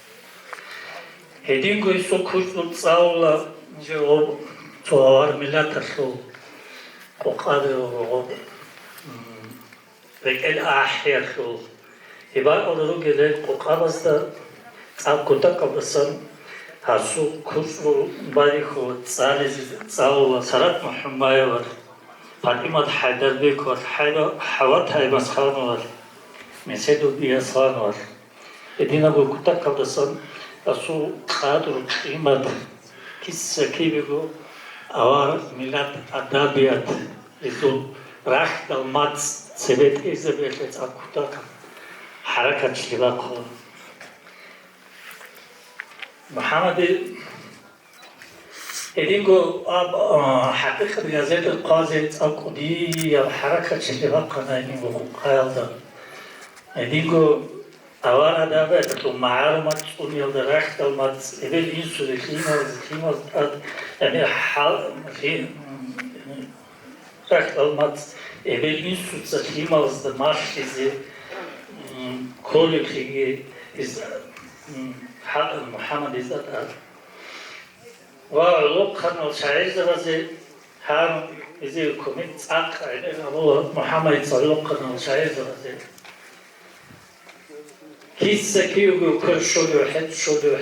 Гьединго гьесул кучӀдул цӀалула жо гъоб цо авар миллаталъул къокъаби ва гъоб, м, рекӀел ахӀиялъул. Гьеб бакӀалда ругел гьел къокъабазда цӀакъ кутакалдасан гьасул кучӀдул барихьул цӀализе цӀалула Сарат МухӀуммаевал, ПатӀимат ХӀайдарбековал, ХӀайба-, ХӀават Гьаймасхановал, Меседов Биаслановал. Гьединабго кутакалдасан гьасул къадру-къимат, киса-кибего авар миллат адабият, гьезул рахьдал мацӀ цебетӀезабиялъе цӀакъ кутакаб хӀаракаталъе бахъула. МухӀаммади Гьединго аб-, а, ХӀакъикъат газета хъвазе цӀакъ кӀудияб хӀаракатчилъи бахъана гьединго къаялда. Гьединго авар адабияталъул магӀарумат цӀуниялда рахьдал мацӀ эбел-инсуе лъималазе, лъимал тӀад, яни хӀал-, лъи-, рахьдал мацӀ эбел-инсуца лъималазда малъизе, м, кколеблъиги, гьез-, м, хӀакъ МухӀаммад гьезда тӀад. Ва гӀолохъанал шагӀирзабазе гьаб гьезие кумек цӀакъ гӀемер гьабула МухӀаммадица гӀолохъанал шагӀирзабазе. Киса-кивего квер щолев, хӀетӀ щолев,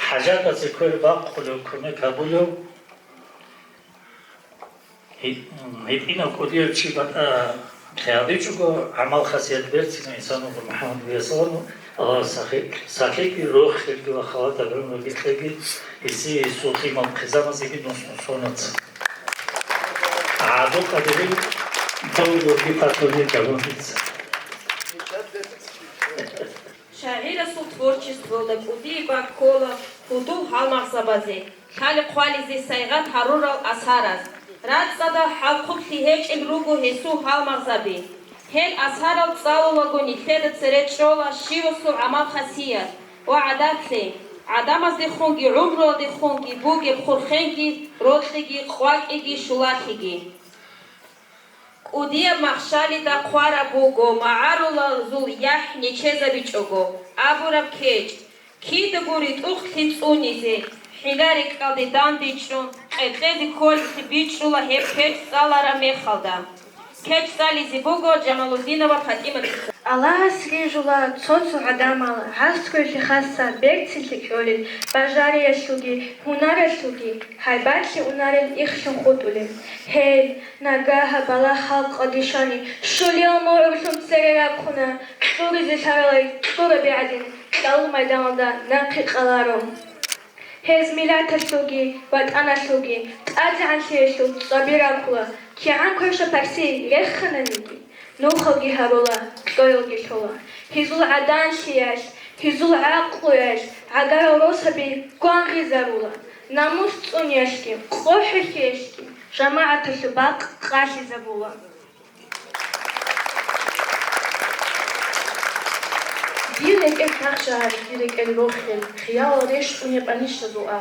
хӀажатазе квер бахъулев, кумек гьабулев. Гьи-, гьитӀинав кӀудияв чи батӀа лъагьаличӀого, гӀамал-хасият берцинав инсан вуго МухӀаммад Биаслану, Аллагьас сахи-, сахлъиги, рохелги ва халатаб гӀумруги кьеги, гьесие гьесул лъимал-хъизаназеги нус-нусонаца. ГӀабдулкъадирил дов гурги патруни габуница. ШагӀирасул творчествоялда кӀудияб бакӀ ккола гьудул гьалмагъзабазе, лъали-хъвализе сайгъат гьарурал асараз. РацӀцӀадал хӀалхублъи гьечӀел руго гьесул гьалмагъзаби. Гьел асарал цӀалулаго нилъеда цере чӀола щивасул гӀамал-хасият ва гӀадатлъи, гӀадамаздехунги гӀумруялдехунги бугеб хурхенги, рокьиги, къвакӀиги, щулалъиги. КӀудияб махщалида хъвараб буго магӀарулазул яхӀ нечезабичӀого абураб кечӀ: кидаго ритӀухълъи цӀунизе, ХӀила рекӀкӀалде дандечӀун, къеркьезе кколелъи бичӀчӀула гьеб кечӀ цӀалараб мехалда. КечӀ цӀализе буго Жамалудинова ПатӀиматица. Аллагьас рижула цо-цо гӀадамал гӀасруялъе хасса берцинлъи кьолел, бажариялъулги гьунаралъулги гьайбатлъи унарел ихлъун хутӀулел. Гьел, нагагьа балагь халкъалде щвани, щулиял мугӀрулъун цере рахъуна, кьуризе лъаралай кьураб гӀадин, кьалул майданалда нахъе къаларо. Гьез миллаталъулги ватӀаналъулги тӀадегӀанлъиялъул цӀаби ракула, кигӀан квеша парси рехананиги, нухалги гьарула, кьоялги лъола. Гьезул гӀаданлъиялъ, гьезул гӀакълуялъ гӀагарал росаби гвангъизарула, намус цӀуниялъги, къо хӀехьеялъги жамагӀаталъул бакъ къалъизабула. Дир рекӀел хӀакъ жагьил, дир рекӀел рохел, хиялал рещтӀун гьебанища дугӀа.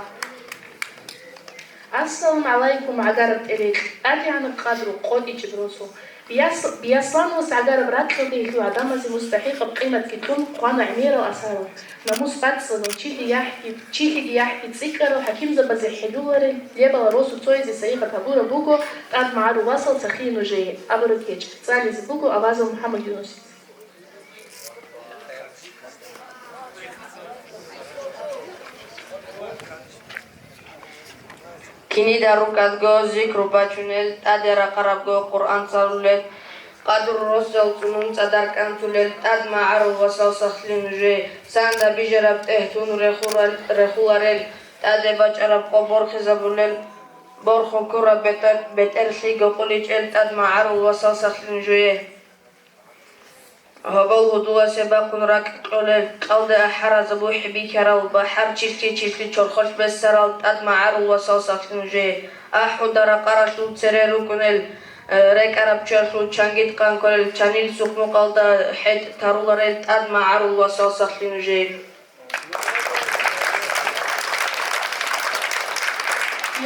Ассаламу гӀалайкум, гӀагараб тӀерекь, тӀадегӀанаб къадру, къотӀичӀеб росу. Бияс-, Бияслановас гӀагараб ракьалде гьелъул гӀадамазе мустахӀикъаб къиматги тун хъвана гӀемерал асарал. Намус бацӀцӀадал, чилъи яхӀги, чилъиги яхӀги цӀикӀкӀарал хӀакимзабазе хӀедуларел лебал росу цоязе сайигъат гьабураб буго ТӀад магӀарул васал сахлъи нужее абураб кечӀ цӀализе буго Авазов МухӀаммад Юнусица. Кинида рукӀадго зикру бачунел, тӀаде ракъарабго Къуръан цӀалулел, къадру росал цӀунун цӀадар кӀанцулел, тӀад магӀарул васал сахлъи нужее, цанда бижараб тӀегь тун рехурал-, рехуларел, тӀаде бачӀараб къо борхизабулел, борхун ккураб бетӀер-, бетӀерлъиго къуличӀел, тӀад магӀарул васал сахлъи нужее. Гьобол гьудуласе бахъун ракӀ кьолел, кьалда ахӀаразабухӀи бихьарал, бахӀар чилъи-чилъи чорхолъ бессарал, тӀад магӀарул васал сахлъи нужее. АхӀуда ракъаралъул цере рукӀунел, э, рекӀараб чоялъул чанги тӀкъан кколел, чанил сухъмукъалда хӀетӀ таруларел, тӀад магӀарул васал сахлъи нужее.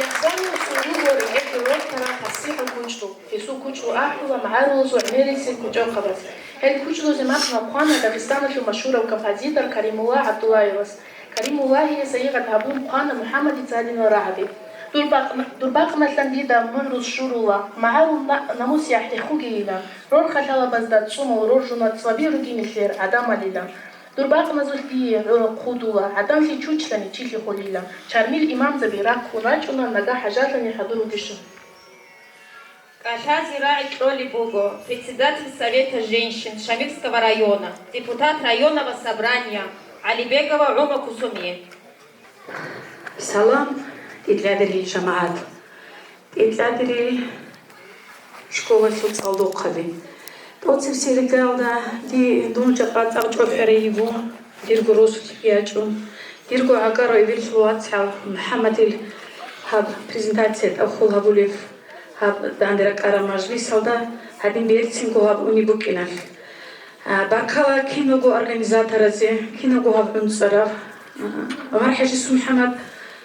Яхъсанасул руго рекӀелъул рортарал пасихӀал кучӀдул. Гьесул кучӀдул ахӀула магӀарулазул гӀемерисел кучӀахъабаз. Гьел кучӀдузе макьана хъвана Дагъистаналъул машгьурав композитор Каримуллагь ГӀабдуллаевас. Каримуллагьие сайигъат гьабун хъвана МухӀаммадица гьадинал рагӀаби: «Дур бакъ-, дур бакъналъан дида мугӀрул щурула, магӀарул на-, намусияб хӀехугейилан, рорхалъалабазда цӀумал роржуна цӀаби ругин нилъер гӀадамалилан. Дур бакъназулъ дие гӀура хъудула, гӀадамлъи чучлъани чилъи холила, чармил имамзаби рахъун рачӀуна, нагагь хӀажалъани хӀадур ругищун». КӀалъазе рагӀи кьолеб буго председатель Совета женщин Шамилского района, депутат районного собрания Алибегова ГӀума Кусумие. Салам, ТӀитӀлъадерил жамагӀат! ТӀитӀлъадерил школалъул цӀалдохъаби! ТӀоцебесеб иргаялда ди-, дун жакъа цӀакъ чӀухӀарай йигун, дирго росулъги ячӀун, дирго гӀагарав эбелалъул вацгӀал МухӀаммадил гьаб презентация тӀахьул гьабулеб гьаб данде ракӀараб мажлисалда гьадин берцинго гьаб унеб букӀиналъ. А, баркала киналго организаторазе, киналго гьаб гӀуцӀарав, а, ГӀумар-ХӀажи СубхӀанаб,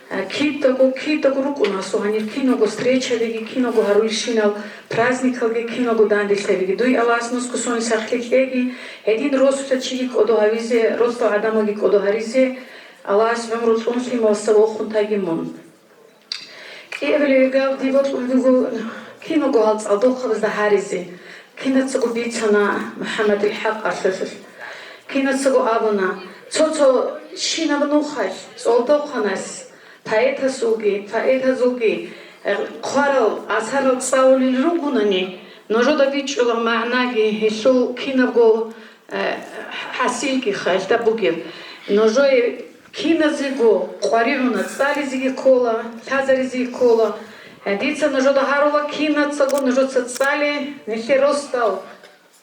а, кидаго, кидаго рукӀуна гьасул гьанир киналго встречабиги, киналго гьарулелщинал праздникалги, киналго данделъабиги. Дуе Аллагьас нусго сони сахлъи кьеги, гьедин росулъа чиги кӀодо гьавизе, росдал гӀадамалги кӀодо гьаризе, Аллагьас гӀумру цӀун лъималасда вохун таги мун. КӀиабилеб иргаялда дие бокьун буго киналго гьал цӀалдохъабазда гьаризе, кинацаго бицана МухӀаммадил хӀакъалъулъ. Кинацаго абуна, цо-цо щинаб нухалъ цӀалдохъанас, поэтасулги, поэтазулги, э, хъварал асарал цӀалулел ругонани, нужеда бичӀчӀула магӀнаги, гьелъул кинабго э, хӀасилги хъалда бугеб. Нужее киназего къваригӀуна, цӀализеги ккола, лъазаризеги ккола. Э, дица нужеда гьарула, кинацаго нужеца цӀале, нилъер росдал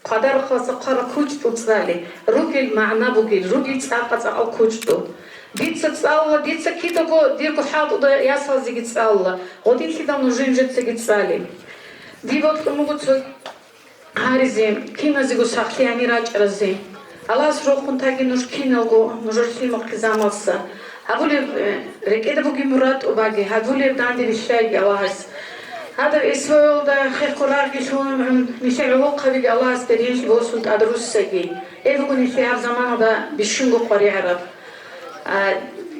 хъвадарахъаласа хъварал кучӀдул цӀале, ругел магӀна бугел, ругел цӀакъа-цӀакъал кучӀдул. Дица цӀалула, дица кидаго дирго хӀалтӀуда ясалзеги цӀалула, гъодинлъидал нужее нужецаги цӀале. Дие бокьун буго цо гьаризе, киназего сахлъи гьанир рачӀаразе. Аллагьас рохун таги нуж киналго, нужер лъимахъе замалса. Гьабулеб, э, рекӀеда бугеб мурад тӀубаги, гьабулеб данде бихьайги Аллагьас. Гьадаб СВО-ялда хехго рагъги лъугӀун, нилъер гӀолохъабиги Аллагьас беренлъи босун тӀад руссаги. Гьеб буго нилъее гьаб заманалда бищунго къваригӀараб. А,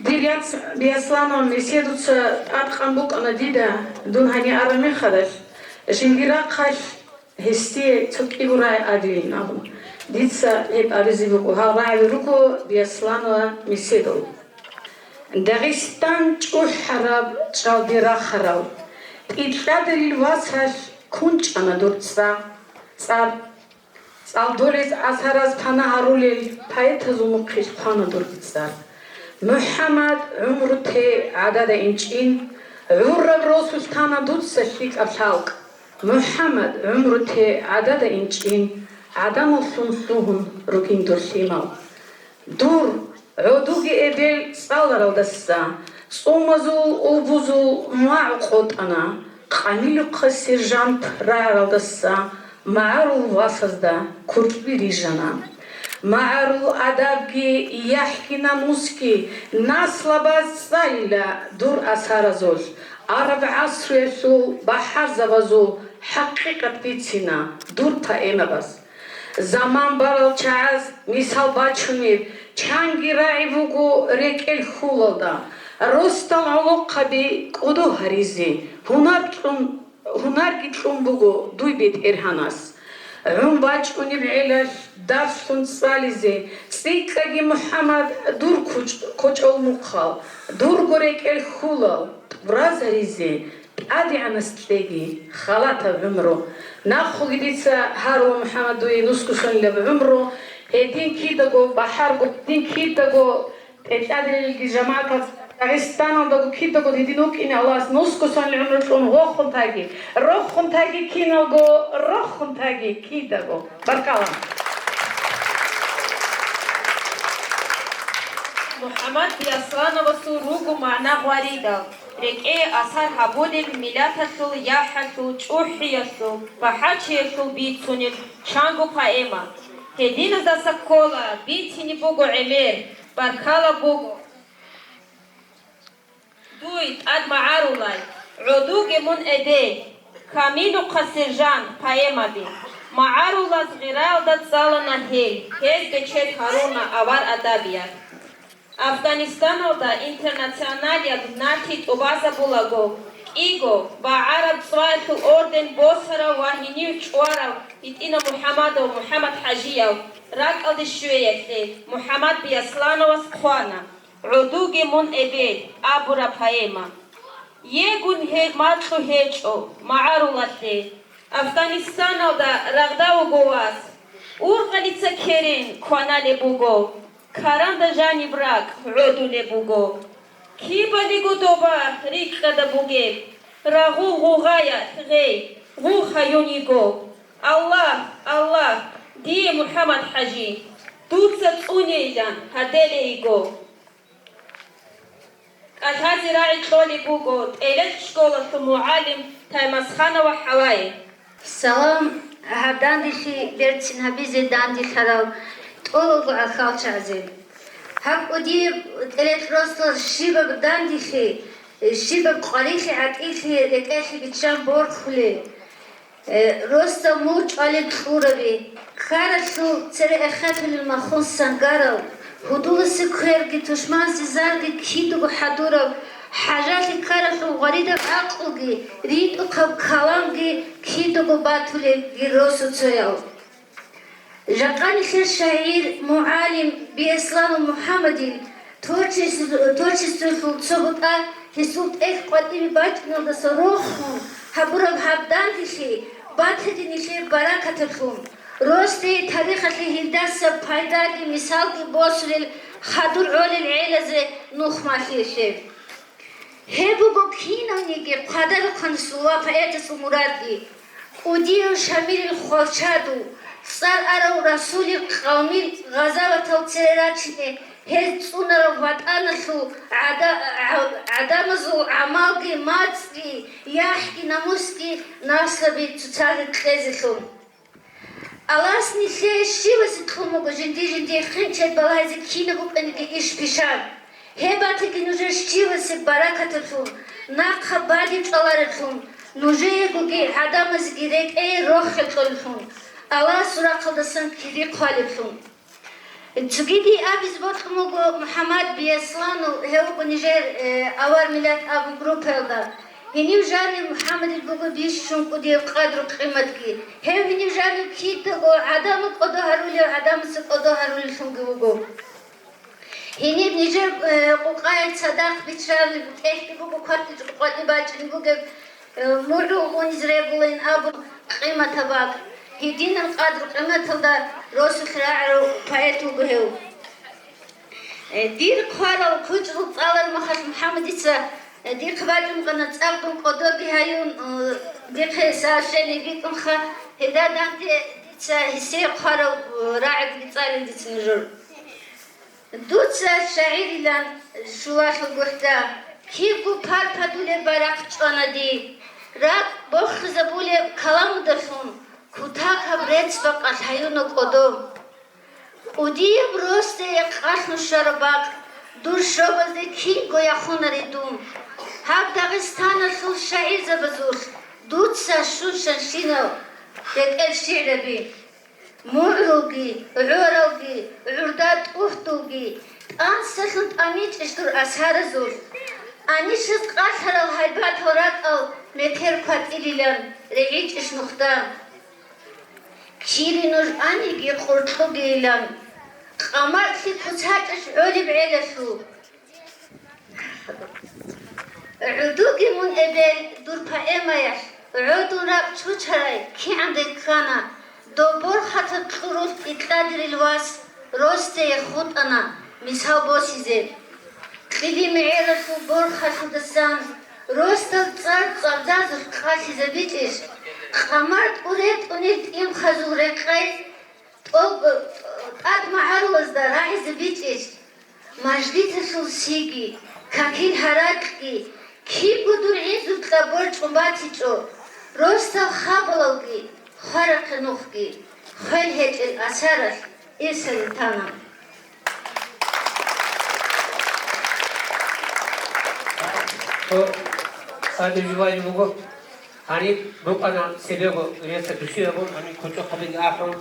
Дир яц Биасланова Меседуца тӀадкъан букӀана дида, дун гьанир араб мехалъ, жиндир рахъалъ гьесие цо кӀиго рагӀи абейин абун. Дица гьеб абизе буго, гьал рагӀи руго Биасланова Меседул. Дагъистан чӀухӀараб, чӀалде рахарал, тӀилъадарил васалъ кунчӀана дур цӀа-, цӀар. ЦӀалдолез асараз пана гьарулел поэтазул мухъилъ хъвана дурги цӀар. МухӀаммад, гӀумру те гӀадада инчӀин, гӀурраб росулъ тана дуца лъикӀаб лъалкӀ. МухӀаммад, гӀумру те гӀадада инчӀин, гӀадамаллъун лъугьун ругин дур лъимал. Дур, гӀодуги эбел цӀаларалдаса, цӀумазул, убузул магӀу къотӀана, къамилухъа сержант рагӀаралдаса магӀарул васазда куркьби рижана. МагӀарул адабги, яхӀги намусги наслабаз цӀалила дур асаразулъ, араб гӀасруялъул бахӀарзабазул хӀакъикъат бицина дур поэмабаз. Заман барал чагӀаз мисал бачунеб, чанги рагӀи буго рекӀел хьулалда, росдал гӀолохъаби кӀодо гьаризе, гьунар кьун, гьунарги кьун буго дуй БетӀергьанас. ГӀун бачӀунеб гӀелалъ дарслъун цӀализе, цӀикӀкӀаги МухӀаммад дур кучӀ-, кочӀол мухъал, дурго рекӀел хьулал, тӀуразаризе, ТӀадегӀанас кьеги халатаб гӀумру. Нахъуги дица гьарула, МухӀаммад, дуе нусгусанилаб гӀумру, гьедин кидаго бахӀарго, гьедин кидаго тӀечӀаделги жамагӀатал Дагъистаналдаго кидаго гьедин вукӀине Аллагьас нусгусанил гӀумру кьун рохун таги, рохун таги киналго, рохун таги кидаго. Баркала. МухӀаммад Биаслановасул руго магӀна гъваридал, рекӀее асар гьабулеб миллаталъул яхӀалъул, чӀухӀиялъул, бахӀарчиялъул бицунеб чанго поэма. Гьединаздаса ккола, бицине буго гӀемер, баркала буго. Дуй тӀад магӀарулай, гӀодуге мун эбел, Камилухъа сержант поэмаби. МагӀарулаз гъираялда цӀалана гьел, гьез бечед гьаруна авар адабият. Афганистаналда интернационалияб нахъи тӀубазабулаго, кӀиго, БагӀараб ЦӀваялъул орден босарав ва гьенив чӀварав гьитӀинав МухӀаммадов МухӀаммад-ХӀажияв ракӀалде щвеялъе МухӀаммад Биаслановас хъвана «ГӀодуге мун эбел» абураб поэма. Егун гьеб макьу гьечӀо магӀарулалъе. Афганистаналда рагъда вуго вас, ургъалица керен кваналеб буго, каранда жаниб ракӀ гӀодулеб буго. Кибалиго доба рикьада бугеб, рагъу гъугъаялъ гъей гъугъ гьаюн йиго. Аллагь, Аллагь, дие МухӀаммад-ХӀажи, дуца цӀунейилан гьаделей йиго. КӀалъазе рагӀи кьолеб буго ТӀелетӀ школалъул мугӀалим Таймасханова ХӀавае. Салам, гьаб данделъи берцин гьабизе данделъарал тӀолалго гӀахьалчагӀазе. Гьаб кӀудияб ТӀелетӀ росдал щибаб данделъи, щибаб къварилъи гӀатӀилъи рекӀелъе биччан борхулел. Э, росдал мугӀ чӀвалел кьураби, ккаралъул цере эхетулел махун сангарал, гьудуласе кверги тушманзе зарги кидаго хӀадурав, хӀажалъи ккаралъул гъваридаб гӀакълуги, ритӀухъаб каламги кидаго батулел дир росуцоял. Жакъа нилъер шагьир, мугӀалим Биасланов МухӀаммадил творчес-, творчествоялъул цо бутӀа гьесул тӀехь къватӀибе бачӀиналдаса рохун гьабураб гьаб данделъи батаги нилъее баракатаблъун, росдее тарихалъе гьелдаса пайдаги мисалги босулел хадур гӀолел гӀелазе нух малъиялъе. Гьеб буго кинавниги хъвадарухъанасул ва поэтасул мурадги. КӀудияв Шамилил хвалчадул, цӀар арав Расулил къавмил гъазаватал цере рачине гьез цӀунарав ватӀаналъул гӀада-, гӀа-, гӀадамазул гӀамалги, мацӀги, яхӀги, намусги наслаби цоцазе кьезелъун. Аллагьас нилъее щивасе кьун буго жиндир-жиндие хинчай балагьизе кинаб букӀаниги иш-пишан. Гьеб батаги нужер щивасе баракатаблъун, нахъа бадиб чӀвалареблъун, нужеегоги гӀадамазеги рекӀее рохел кьолеблъун, Аллагьасул рахъалдасан кири хъвалеблъун. Цогидие абизе бокьун буго МухӀаммад Биасланов, гьев вуго нижер, э, «Авар миллат» абун группаялда. Гьенив жанив МухӀаммадил буго бищун кӀудияб къадру-къиматги. Гьев гьенив жанив кидаго гӀадамал кӀодо гьарулев, гӀадамаца кӀодо гьарулевлъунги вуго. Гьениб нижер, э, къукъаялъ цадахъ биччараб тӀехьги буго, кватӀире къватӀибе бачӀине бугеб, э, мугӀрул униз регулин абун къиматаб бакӀ. Гьединаб къадру-къиматалда росулъ рагӀарав поэт вуго гьев. Э, дир хъварал кучӀдул цӀалараб мехалъ МухӀаммадица, э, дихъе бачӀун букӀана цӀакъ дун кӀодоги гьаюн, э, дихъе сообщение битӀунха, гьелда данде дица гьесие хъварал, э, рагӀидги цӀалила дица нужер. Дуца шагӀирилан щулалъул гурхӀда, кибго пар-падулеб барахъ чӀвана дие, ракӀ бохизабулеб каламудалъун кутакаб рецц-бакъалъ гьаюна кӀодо. КӀудияб росдае къалъун щвараб бакъ дур щобазде кинго яхунаре дун. Гьаб Дагъистаналъул шагӀирзабазулъ дуца щун щанщинал ретӀел шигӀраби. МугӀрулги, гӀоралги, гӀурда тӀухьдулги, тӀансалъун тӀамичӀищ дур асаразулъ. Анишаз къалъарал гьайбатал ракӀал метер кватӀилилан регӀичӀищ нухда. Кири нуж аниги къуркьугейилан, къамартлъи куцачӀищ гӀолеб гӀелалъул. ГӀодуги мун, эбел, дур поэмаялъ, гӀодун ракӀ чучарай кигӀан реккана, доб борхатаб кьурулъ тӀитӀадирил вас росдее хутӀана мисал босизе. Кьили мегӀералъул борхалъудасан росдал цӀар цӀвабзазулъ къалъизабичӀищ, къамар тӀуретӀунел тӀимхазул рекъей тӀо-, тӀад магӀарулазда рагӀизабичӀищ. Мажлисалъул сиги, какил гьаракьги, кибго дур гӀизрукьа борчӀун батичӀо, росдал хабалалги, хварахъе нухги, хвел гьечӀел асаралъ ирсалин тана. Гьаниб букӀана цебего рецц душиябун, гьаниб кучӀахъабиги ахӀун.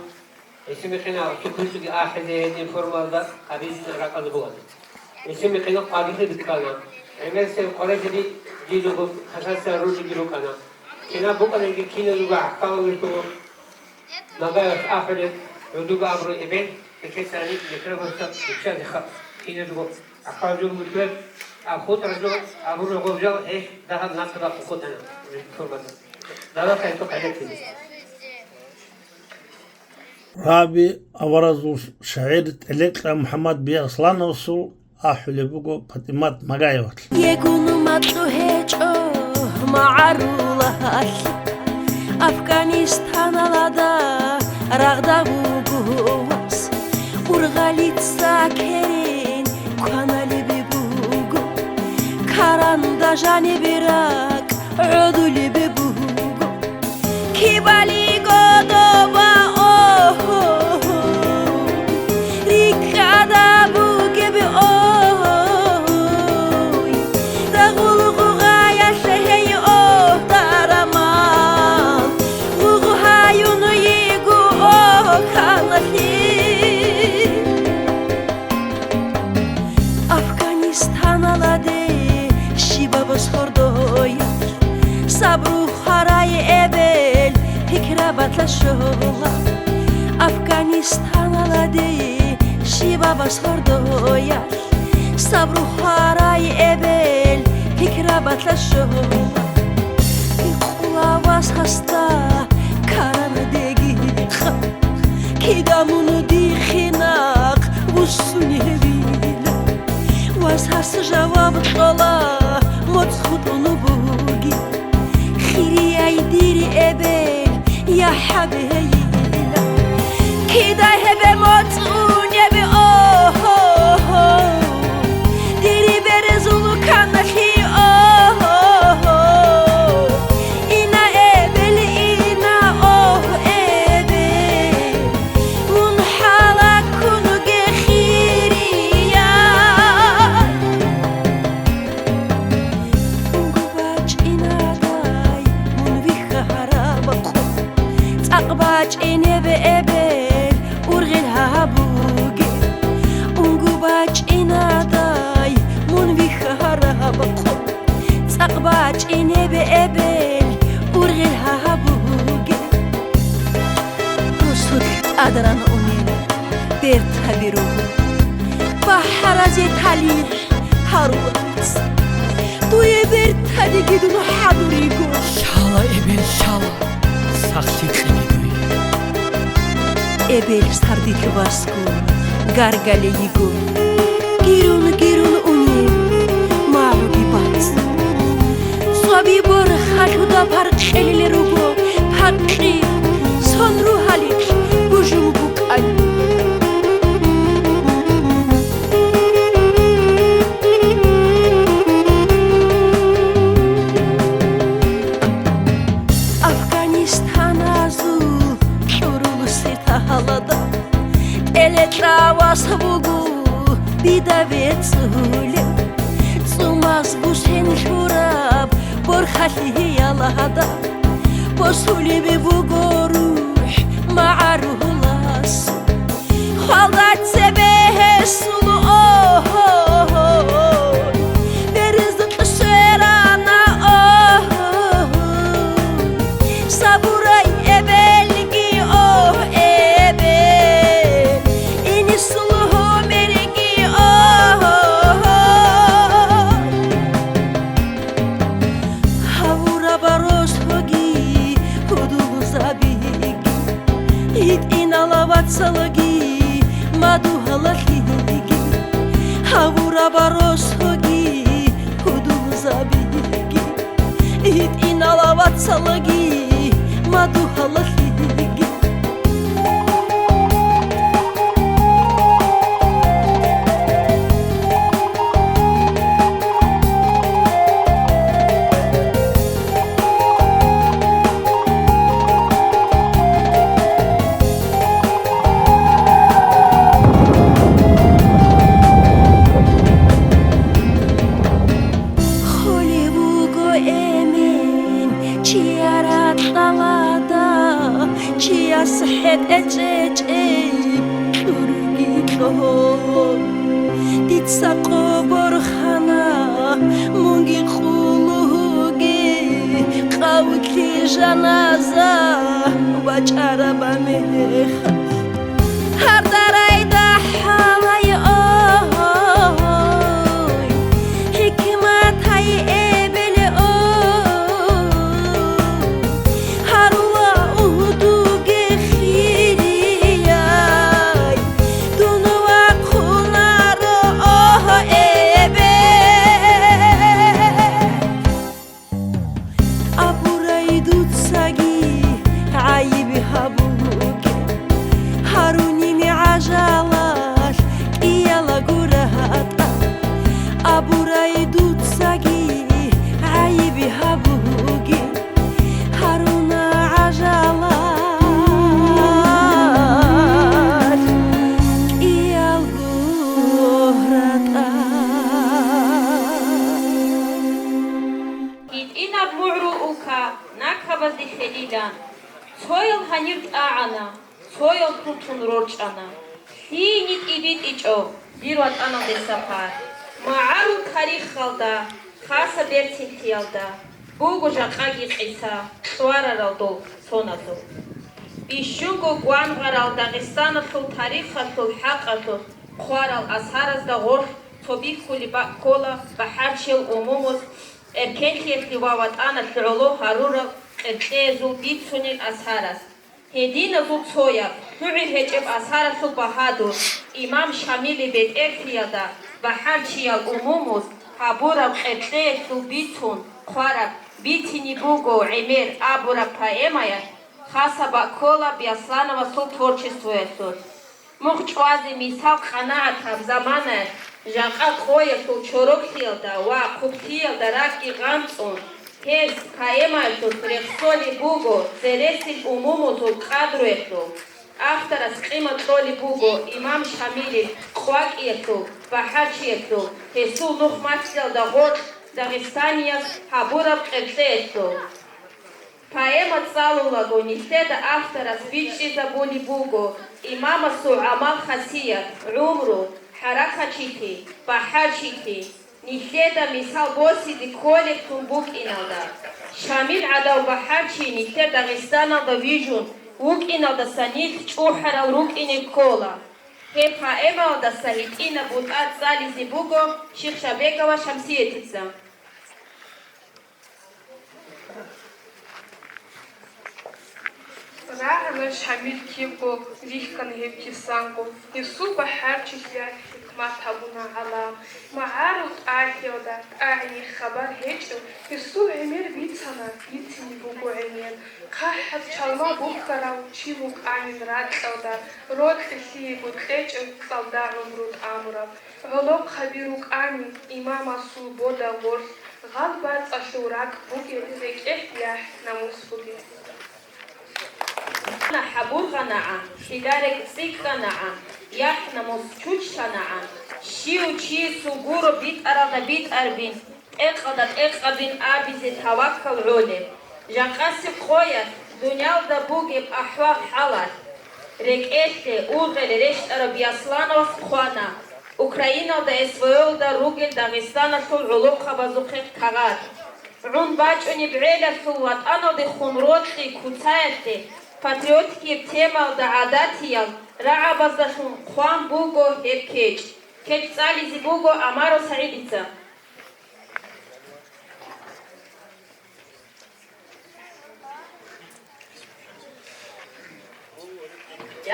Гьесие мекъина цо кучӀги ахӀизе гьедин формалда абизе ракӀалда бугана. Гьесие мекъина къвагилъи биккана. ГӀемерисел къварилъи дидего касаса ружиги рукӀана. Кинаб букӀаниги киназего гӀахьаллъулеб, Нагаялъ ахӀулеб, гӀодуги абураб эбел, гьесие гьаниб микрофонца биччазе ха-, киназего гӀахьаллъулеб, аб хутӀаразул абураб гъоб жал гьес дагьаб нахъе бахъун хутӀана формалда. Далахъ гьесухъ гӀенеккизе. Раби аваразул шагӀир ТӀелекьа МухӀаммад Биаслановасул ахӀулеб буго ПатӀимат Магаевалъ. Егун макьу гьечӀо магӀарулалъ, Афганистаналда рагъда вуго вас. Ургъалица керен кваналеб буго, каранда жаниб ракӀ гӀодулеб буго. Кибали кӀодоба, о, рикӀкӀада бугеб, о, рагъул гъугъаялъ гьей, о, дарамал, гъугъу гьаюн йигу, о, канлъи. Афганистаналде щибаб сордоялъ сабру хварай эбел пикрабалъа щола. Афганистаналде щибаб сордоялъ сабру хварай эбел пикрабалъа щола. Гьикъула вас гьасда карандеги хъа. Кида мун дихъе нахъ вуссун гьевила, вас гьас жаваб кьола моцӀ хутӀун бугеб. Хирияй дир эбел, я хӀабейила, кида гьебе моцӀ унеб, о-хо-хо. Дири березул канлъи, о-хо-хо. Ина эбел, ина, о, эбел, мун хӀалаккун вуге хирияй. Унго бачӀинадай мун вихьараб къо, цӀакъ бачӀинеб эбел ургъел гьабун. ТӀадаран унел бертаби руго, бахӀаразе талихӀ гьарула дуц. Дуе бертадеги дун хӀадур йиго. Лъала, эбел, лъала, сахлъи кьеги дуе. Эбел сардилъ васго гаргале йиго. Гирун-гирун унел магӀуги бац. ЦӀаби борхалъуда паркъелилел руго пакъи, сон рухӀалилъ бужун букӀана. Афганистаназул кьурул сетахӀалада тӀелетӀа вас вуго бида вецӀулев. ЦӀумаз бусен лъураб борхалъи гьиял гьада босулеб буго рухӀ магӀарулас. Хвалда цебе гьесул, о-гьо-гьо, берзукь сверана, о-гьо-гьо. Сабурай эбелги, о, эбел, инисул гьумерги, о-гьо-гьо. Гьавураб росоги гьудулзабиги, гьитӀинала вацалги мадугьалалъиги. Гьавураб росоги гьудулзабиги, гьитӀинала вацалги мадугьалалъиги. Холев вуго эмен чияр ракьалда, чияс хӀетӀе чӀечӀей кьурги кьо. Дица къо борхана, мунги къулуге, къавлъи жаназа вачӀараб мехалъ. Гьардарайда хӀалай, ой, хӀикматай эбел, ой, гьарула угьдуге хирияй, дун вахъунаро, ой, эбел. Абурай дуцаги гӀайиб гьабуге, гьарунин гӀажалалъ кӀиялго ратӀа. Абурай дуцаги гӀайиб гьабуге, гьаруна гӀажалалъ кӀиялго ратӀа. ГьитӀинаб мугӀрул улка накабазде хилилан, цоял гьанир тӀагӀана, цоял хутун рорчӀана. Лъиени тӀибитӀичӀо дир ватӀаналде сапар. МагӀарул тарихалда, хасаб берцинлъиялда буго жакъаги къиса кьварарал дол соназул. Бищунго гвангъарал Дагъистаналъул тарихалъул хӀакъалъулъ хъварал асаразда гъорлъ цо бихьулеб бакӀ ккола бахӀарчиял умумуз эркенлъиялъе ва ватӀаналъе гӀоло гьарурал къеркьеязул бицунел асараз. Гьединазул цояб, лъугӀи гьечӀеб асаралъул багьадур, имам Шамилил бетӀерлъиялда бахӀарчиял умумуз гьабураб къеркьеялъул бицун хъвараб «Битине буго гӀемер» абураб поэмаялъ хасаб бакӀ ккола Беслановасул творчествоялъулъ. Мухъ чӀвазе мисал къанагӀатаб заманаялъ жакъа къоялъул чороклъиялда ва хъублъиялда ракӀги гъанцӀун, гьес поэмаялъулъ рехсолеб буго цересел умумузул къадруялъул. Авторас къимат кьолеб буго имам Шамилил къвакӀиялъул, бахӀарчиялъул, гьесул нухматлъиялда гъоркь Дагъистаниялъ гьабураб къеркьеялъул. Поэма цӀалулаго, нилъеда авторас бичӀчӀизабулеб буго имамасул гӀамал-хасият, гӀумру, хӀаракатчилъи, бахӀарчилъи. Нилъеда мисал босизе кколеб тун букӀиналда, Шамил гӀадав бахӀарчи нилъер Дагъистаналда вижун, ВукӀиналдаса нилъ чӀухӀарал рукӀине ккола. Гьеб поэмаялдаса гьитӀинаб бутӀа цӀализе буго Шихшабегова Шамсиятица. РагӀана Шамил кибго, рихьана гьеб кисанго, гьесул бахӀарчилъиялъ хӀикмат гьабуна гӀалам. МагӀарул тӀагӀиялда тӀагӀине хабар гьечӀев гьесул гӀемер бицана, бицине буго гӀемер. ХъахӀад чалма бухьарав чи вукӀанин ракьалда, рокьи лъиего кьечӀев цӀалда гӀумру тӀамураб. ГӀолохъаби рукӀани имамасул бода гъорлъ, гъал бацӀалъул ракӀ бугеб рекӀелъ яхӀ-намус бугеб. ХӀабургъанагӀан, хида рекӀ цӀикӀкӀанагӀан, яхӀ-намус чуччанагӀан, щив чиясул гуро битӀаралда битӀарабин, тӀекъалда тӀекъабин абизе таваккал гӀолеб. Жакъасеб къоялъ дуниялда бугеб ахӀвал-хӀалалъ, рекӀелъе, ургъел рещтӀараб Бияслановас хъвана Украиналда эс в оялда ругел дагъистаналъул гӀолохъабазухъе кагъат. ГӀун бачӀунеб гӀелалъул ватӀаналдехун рокьи куцаялъе патриотикияб темаялда гӀадатиял рагӀабаздалъун хъван буго гьеб кечӀ. КечӀ цӀализе буго Амаров СагӀидица.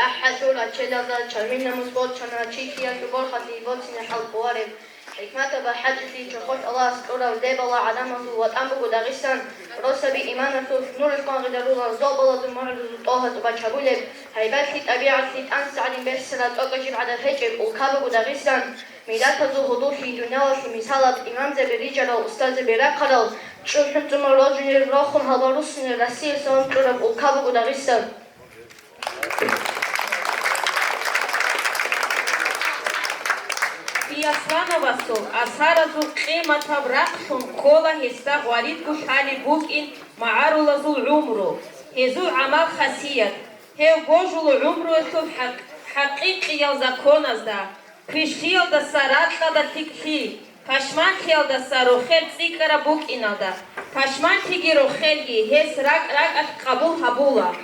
ЯхӀ-хӀалъул рачелалда чармил-намус бочана, чи чиясул борхалъи боцине хӀал къувареб. ХӀикматаб бахӀарчилъи чорхолъ Аллагьас кьурав лебала гӀадамазул ватӀан буго Дагъистан, росаби иманалъулъ нуралъ къван гъидарулал зобалазул мугӀрузул тӀогьа тӀубач гьабулеб, гьайбатлъи тӀабигӀатлъи тӀанцӀ гӀадин бехсарал тӀокӀаб жиб гӀадат гьечӀеб улка буго Дагъистан. Миллатазул гьудуллъи дуниялалъе мисалаб, имамзаби рижарал, устарзаби рахъарал, чӀухӀун цӀумал рожинир рохун гьалбал руссунел Россияс салам кьураб улка буго Дагъистан. Бияслановасул асаразул къиматаб рахълъун ккола гьесда гъваридго лъалеб букӀин магӀарулазул гӀумру, гьезул гӀамал-хасият, гьев божулеб гӀумруялъул хӀакъ-, хӀакъикъиял законазда, квешлъиялдаса ракьалда лъикӀлъи, пашманлъиялдаса рохел цӀикӀкӀараб букӀиналда, пашманлъиги рохелги гьес ракӀ-ракӀалъ къабул гьабула.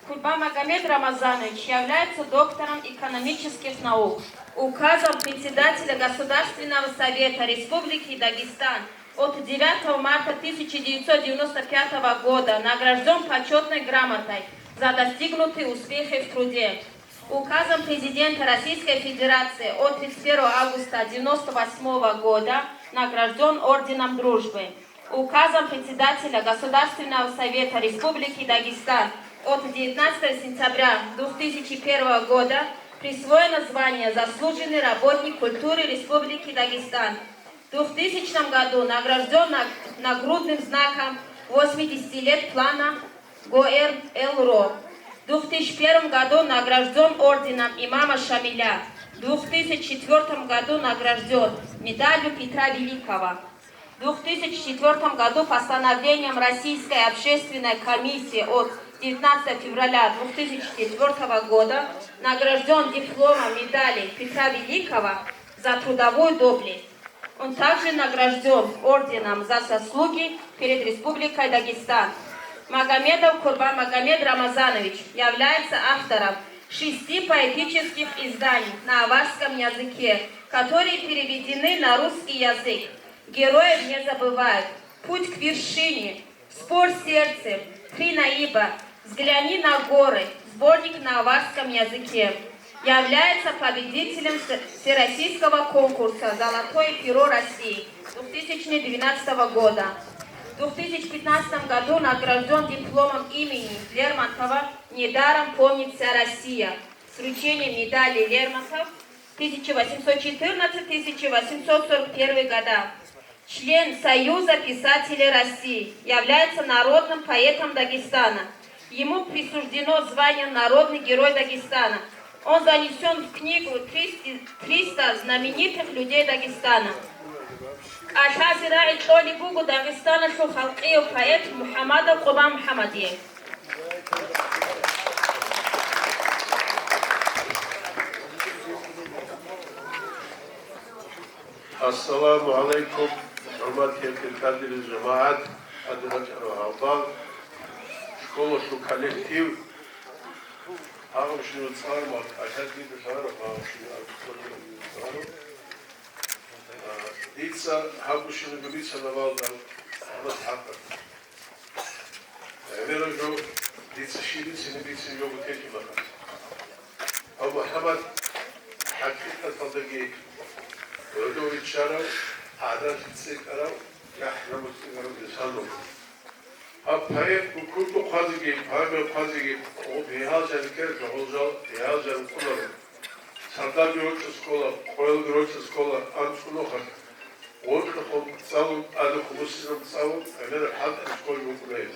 Курбан Магомед Рамазанович является доктором экономических наук, указом председателя Государственного совета Республики Дагестан от девятого марта тысяча девятьсот девяносто пятого года награжден почетной грамотой за достигнутые успехи в труде. Указом президента Российской Федерации от тридцать первого августа девяносто восьмого года награжден орденом Дружбы. Указом председателя Государственного совета Республики Дагестан от девятнадцатого сентября две тысячи первого года присвоено звание «Заслуженный работник культуры Республики Дагестан». В двухтысячном году награжден наг-, нагрудным знаком восьмидесяти лет плана Гоэр Элро. В две тысячи первом году награжден орденом имама Шамиля. В две тысячи четвёртом году награжден медалью Петра Великого. В две тысячи четвёртом году постановлением Российской общественной комиссии от девятнадцатого февраля две тысячи четвёртого года награжден дипломом медали Петра Великого за трудовую доблесть. Он также награжден орденом «За заслуги перед Республикой Дагестан». Магомедов Курбан Магомед Рамазанович является автором шести поэтических изданий на аварском языке, которые переведены на русский язык. «Героев не забывают», «Путь к вершине», «Спор сердцем», «Три наиба», «Взгляни на горы», сборник на аварском языке. Является победителем С-, Всероссийского конкурса «Золотое перо России» две тысячи двенадцатого года. В две тысячи пятнадцатом году награжден дипломом имени Лермонтова. Недаром помнит вся Россия с вручением медали Лермонтов тысяча восемьсот четырнадцать — тысяча восемьсот сорок первый года. Член Союза писателей России, является народным поэтом Дагестана. Ему присуждено звание «Народный герой Дагестана». Он занесен в книгу тридцати, триста знаменитых людей Дагестана. КӀалъазе рагӀи кьолеб буго Дагъистаналъул халкъияв поэт МухӀамадов Къурбан МухӀамадие. Ассаламу гӀалайкум, хӀурматиял дир жамагӀат, гьадин рачӀарал гьалбал, школалъул коллектив, гьагъабщинаб цӀар, махъ кӀалъазги бихьараб, гьагъабщинаб цӀар. А, дица гьаб гущинаб бицана балда гьаб хӀакъалъулъ. ГӀемераб жо дица щиб бицине бицин жо букӀинчӀеб мехалъ. Гьав МухӀаммад хӀакъикъаталдаги гӀодов риччарав, гӀадалъи цӀикӀкӀарав, яхӀ-намус цӀикӀкӀарав инсан вуго. Гьаб поэт букурго хъвазеги, поэма хъвазеги, гъоб гьигьал жаникер, гъол жал гьигьал жан кколаро. Сардалги рочӀа скола, къоялги рочӀа скола, анцӀго нухалъ. Гъоркьахъун цӀалун, тӀаде хъубусинаб цӀалун, гӀемераб хӀалтӀизе скол букӀуна гьеб.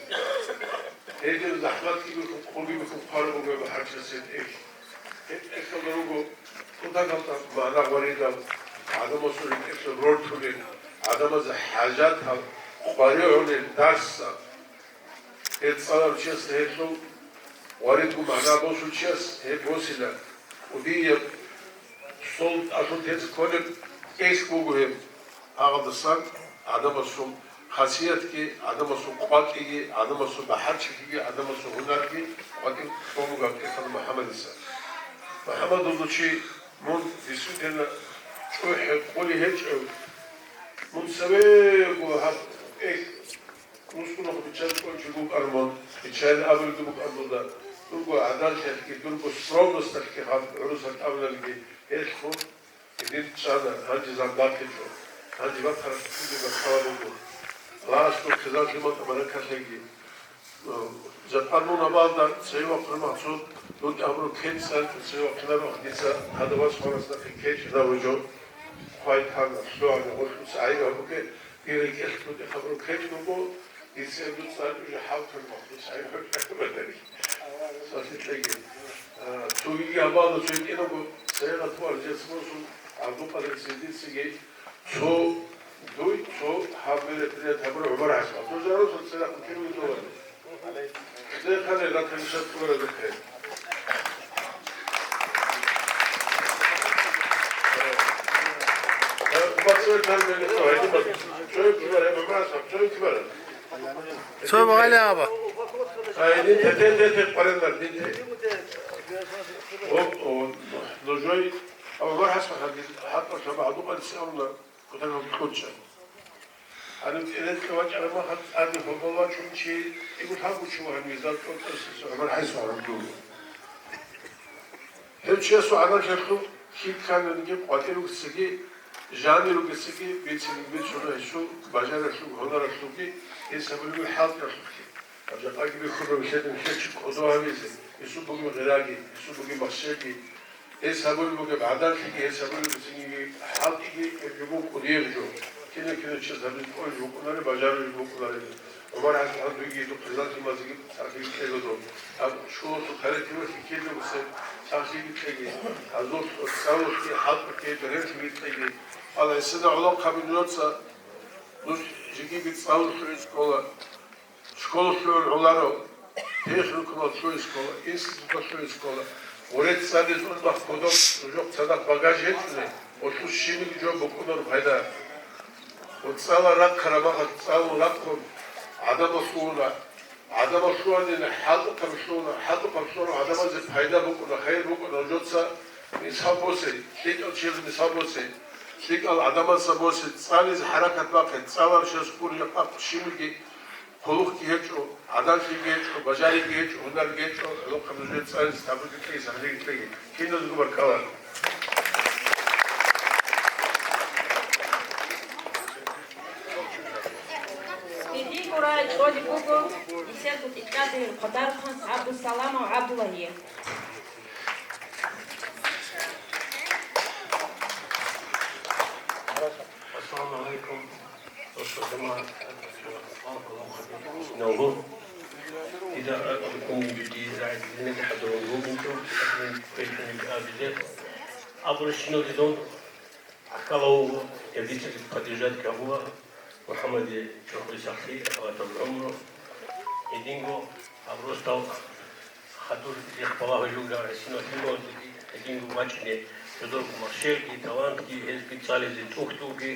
Гьедин захӀматги бихьун, къоги бихьун хъвараб буго гьеб гьарччасул тӀехь. Гьеб тӀехьалда руго кутакалда магӀна гъваридал, гӀадамасул рекӀелъул рортулел, гӀадамазе хӀажатал, къваригӀунел дарсал. Гьеб цӀаларав чиясда гьелъул гъваридго магӀна босулев чияс гьеб босила. КӀудияб стол тӀалъун тец кколеб тӀехь буго гьеб. Гьагъадасан гӀадамасул хасиятги, гӀадамасул къватӀиги, гӀадамасул бахӀарчилъиги, гӀадамасул гьунарги къватӀив кьун буго гьаб тӀехьалда МухӀаммадица. МухӀаммад, вуго чи мун дисутена чӀухӀи къулей гьечӀев, мун цевего гьаб тӀехь Русгунахъ биччан кӀочи букӀармун, биччайин абулги букӀан дуда, дурго гӀадаллъиялъги, дурго скромносталъги гьаб гӀурусалъ абуналги, гьелъ мун гьедин чӀана, гьанже зандахъичӀо, гьанже батараб ккузе бахъала буго. Аллагьас дур хизан-лъимал тӀабаракалъеги. Жакъа мун абалда цеве вахъун махсул, дуда абураб кечӀ цӀаличӀо цеве вахъинаро, дица гьадаб вас хварасдахъе кечӀ гьабугев жо. Хвай тана, лъугьана, гъоркьуса гӀайиб гьабуге, Дир рекӀелъ дуда хабар ккечӀого, дица гьеб дуца гьанже хӀалтӀун махсус гьайб гьабулари. Соситлъеги. А, цогиги гьабала цо йикӀинаго, цайгъат ва арзец мосун, ГӀабдулкъадир Сиддицаги, цо дуй, цо гьаб мероприятие гьабурав ГӀумар ГӀасман. Цо жарусал церахъ кин витӀулари. Дехъали ратанишат кколарадухъе. Цо багъали аба. Гьайдин, тетен, тетен, къварилан, динте. О, о, нужой, ава, вахас хадил, хатӀа шаба гьадукъалиси амна. Кутакаб кьучӀа. Гьаниб цӀерекье вачӀараб махалъ тӀаде хӀобал вачун чи, кӀиго-лъабго чи вугьан, гьезда тӀокӀаб ГӀумар ГӀайса вугьан. Гьев чиясул гӀадамлъиялъул кин кканиги, къватӀир ругесаги, жанир ругесаги, бициниги бицуна гьесул бажаралъул, гьунаралъулги, гьес гьабулеб хӀалтӀиялъулги. Гьаб жакъаги бихьун буго нилъеда нилъер чи кӀодо гьавизе, гьесул бугеб гъираги, гьесул бугеб махщелги, гьес гьабулеб бугеб гӀадаллъиги, гьес гьабулеб бугеб цинги, хӀалтӀиги, гьеб жо буго кӀудияб жо. Кина-кина чияс гьабизе кӀолеб букӀунаре, бажарулеб букӀунаре. ГӀумар ГӀасман, дуеги духъе, хизан-лъималазеги сахлъиги кьеге доб. Гьаб школалъул коллективалъе ккезе бугесеб сахлъиги кьеге. Гьазул цӀалулъги, хӀалтӀулъги, бегьерлъиги кьеге. Гьал гьесда гӀолохъаби нужеца, нуж жеги цӀалулъ лъугьине ккола. Школалъ лъугӀун гӀоларо, техникумалъ лъугьине ккола, институталъ лъугьине ккола. Гъореццализ ун бахъ кодоб нужехъ цадахъ багаж гьечӀони, гъолъул щибниги жо букӀунаро пайда. Ва цӀаларал рахъараб махалъ цӀалун рахъун, гӀадамалъ лъугьуна, гӀадамалъ лъугьанина, хӀалтӀухъаб лъугьуна, хӀалтӀухъаб лъугьун гӀадамазе пайда букӀуна, хайир букӀуна. Нужеца мисал босе, лъикӀал чиязе мисал босе, лъикӀал гӀадамазе босе, цӀализе хӀаракат бахъе, цӀаларав чияс гуро гьаб щибниги. Хъулухъги гьечӀо, гӀадамлъиги гьечӀо, бажариги гьечӀо, гьунарги гьечӀо, гӀолохъаб нужее цӀализе, табуги кьеги, сахлъиги кьеги. Киназего баркала. Гьединго рагӀи кьолеб буго нилъерго тӀадегӀан Хъвадарухъанас ГӀабдусаламов ГӀабдуллагьиев. Ассаламу гӀалайкум. Дида абурщинал дидон гӀахьалав вуго, гьев дица поддержать гьабула, МухӀаммаде чорхолеб сахлъи, халатаб гӀумру. Гьединго гьаб росдал хадур рехъ балагьулел ругел гӀисинал лъималазеги гьединго вачӀине. Жидерго машгьурги, талантги, гьезги цӀализе тӀухьдулги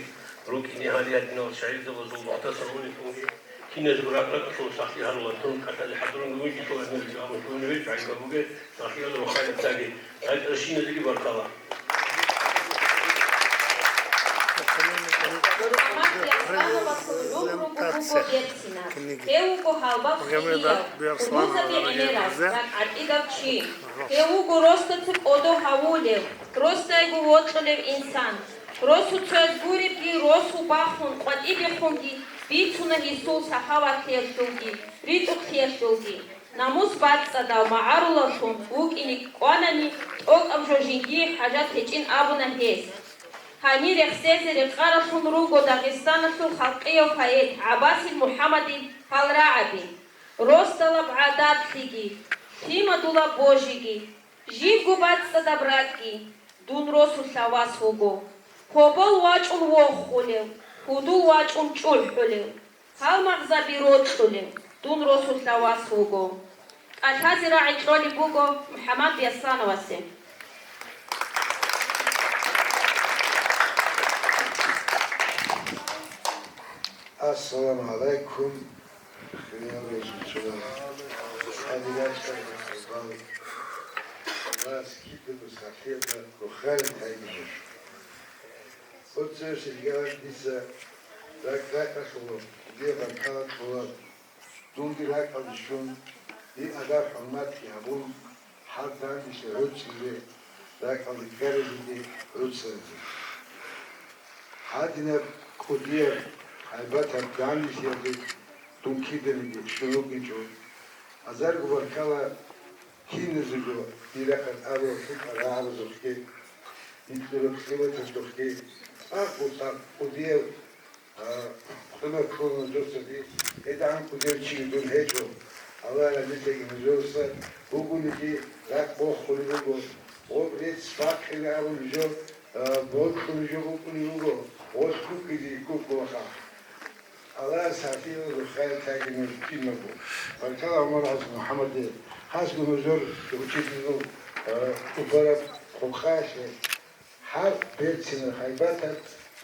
рукӀине гьале гьадинал шагӀирзабазул мухтасар гьуниб бугони, киназего ракӀ-ракӀалъун сахлъи гьаруларо, кӀалъазе хӀадурлъун вугелъул гӀемерисеб абун лъугьунеб гӀайибаб бугеб сахлъиялда рухӀалил цаги. ГьатӀира, щиназеги баркала. Гьев вуго гьалбаб хирияв, рузаби гӀемерав, ракӀ гӀатӀидав чи. Гьев вуго росдаса кӀодо гьавулев, росдайго вокьулев инсан. Росу цояз гуребги, росу бахун, къватӀибехунги бицуна гьесул сахаватлъиялъулги ритӀухълъиялъулги. Намус бацӀцӀадав, магӀарулавлъун вукӀине кӀванани, тӀокӀаб жо жиндие хӀажат гьечӀин абуна гьес. Гьанир рехсезе рекъараллъун руго Дагъистаналъул халкъияв поэт ГӀаббасил МухӀаммадил гьал рагӀаби: росдалаб гӀадатлъиги, лъимадулаб божиги, живго бацӀцӀадаб ракӀги дун росулъа вас вуго, гьобол вачӀун вохулев, гьудул вачӀун чӀухӀулев, гьалмагъзаби рокьулев дун росулъа вас вуго. КӀалъазе рагӀи кьолеб буго МухӀаммад Беслановасе. Ассаламу гӀалайкум, хириял росулъ. Аллагьас кидаго сахлъиялда рухӀаялда тайги нуж. Оцеб шилгьараб дица ракӀ-ракӀалъула, дие баркала кьола, дунги ракӀалде щун, дие адаб-хӀурматги гьабун, гьаб данделъи гӀуцӀизе, ракӀалде ккарабиги гӀуцӀазе. Гьадинаб кӀудияб гьайбатаб данделъиялде дун киданиги щун вукӀинчӀо. Азарго баркала киназего дир рахъалъ абураб лъикӀал рагӀабазухъе, гьикъараб лъимадазухъе, цӀакъго-цӀакъ кӀудияб, а, къимат ккола нужецаги, гьедигӀан кӀудияв чиги дун гьечӀо, Аллагь разилъеги нужеца, бугониги ракӀ бохулеб буго, гъоб рецц бахъине абулеб жо, а, бокьулеб жо букӀунеб буго, гъолъ кукизе кколаха. Аллагьас гьатӀиялда рухӀаялда тайги нуж киналго. Баркала ГӀумар ГӀабдулмухӀаммадие, хасго нужер учительзул, э, убараб хъулухъалъе. Гьаб берцинаб гьайбатаб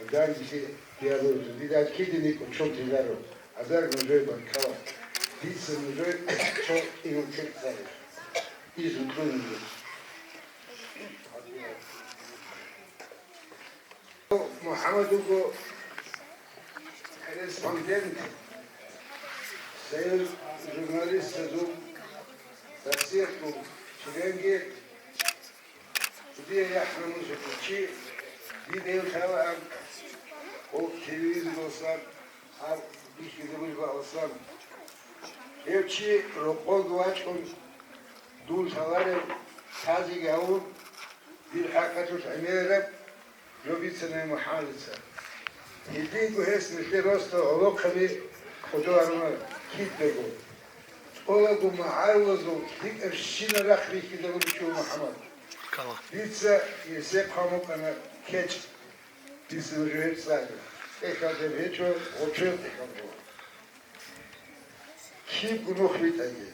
данделъи диалогзул. Дида киданиги чон тиларо. Азарго нужее баркала. Дица нужее цо кӀиго кӀикъ цӀалеб. Изну кьун нужее. МухӀаммад вуго корреспондент, союз журналистазул, Россиялъул членги, дие яхӀ-намус гьечӀев чи, дида гьев лъалаан, гьев телевизоралдасан гьаб бихьизабулеб баласан. Гьев чи рокъовги вачӀун, дун лъаларев лъазеги гьавун, дир хӀакъалъулъ гӀемераб жо бицана МухӀаммадица. Гьединго гьес нилъер росдал гӀолохъаби кӀодо гьаруна кидаго. ТӀолабго магӀарулазул лъикӀабщинаб рахъ бихьизабулев чи вуго МухӀаммад. Дица гьесие хъван букӀана кечӀ. Дица нужее гьеб цӀалеб. ТӀехьалда гьечӀо, гъочояв тӀехьалда. Кибго нух витӀаги,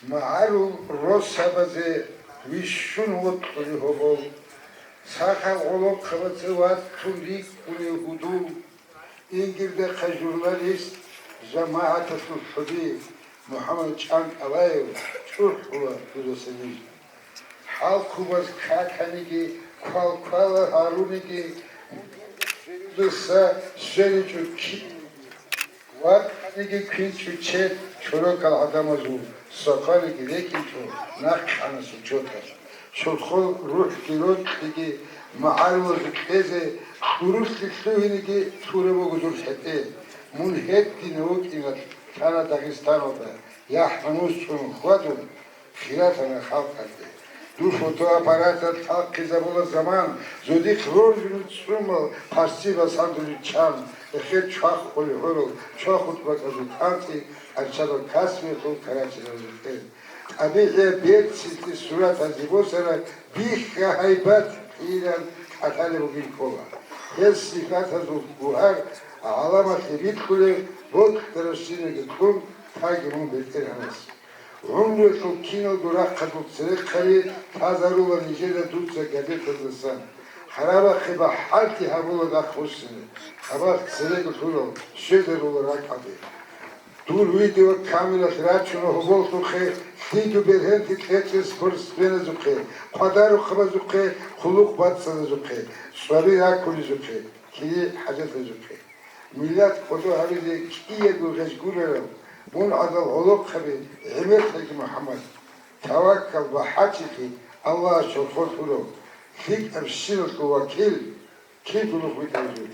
магӀарул росабазе вищун вокьулев гьобол, сахал гӀолохъабаца ватун рикӀкӀунев гьудул, ингирдахъа журналист, жамагӀаталъул хӀуби МухӀаммад ЧӀантӀалаев чӀухӀула дудаса ниж. ХӀалкумаз каканиги, квалквала гьаруниги, дуса сверичӀо ки-, вакъаниги квинчӀо чед чорокал гӀадамазул сохъаниги рекӀинчӀо нахъ кьанасул чоталъ. Чорхол рухӀги рокьиги магӀарулазул кьезе, хӀурулъги лъугьиниги лъураб буго дур хӀетӀе. Мун гьединав вукӀиналъ лъана Дагъистаналда, яхӀ-намус цӀун хьвадун, хиралъана халкъалде. Дур фотоаппараталъ хӀалхъизабула заман, зодихъ роржулел цӀумал хъарси басандулел чан, эхед чвахулел гӀурал, чвахутӀ бакӀазул кӀанцӀи, къанчарал касбихьул карачӀинарал кьел. ТӀабигӀияб берцинлъи суратазе босараб бихьа гьайбат кьилан кӀалъалеб бугин ккола. Гьел сипатазул гугьар гӀаламалъе рикӀкӀулел бокьарабщинаги кьун, тайги мун БетӀергьанас. ГӀумруялъул киналго рахъалъул церехъари лъазарула нижеда дуца газетаздасан. Харабахъе бахӀарти гьабула нахъвуссине, хабар церего лъурал, щвезарула ракӀалде. Дур видеокамералъ рачуна гьоболлъухъе, лъиго бергьенлъи кьечӀел спортсменазухъе, хъвадарухъабазухъе хъулухъ бацӀцӀадазухъе, цӀвари ракулезухъе, кири хӀажатазухъе. Миллат кӀодо гьабизе кӀиябго гъеж гурарав, мун гӀадал гӀолохъаби гӀемерлъаги МухӀаммад, таваккал ва хӀачилъи Аллагьас чорхолъ гьурав, лъикӀабщиналъул вакил, кин гьунухъ битӀараб жо.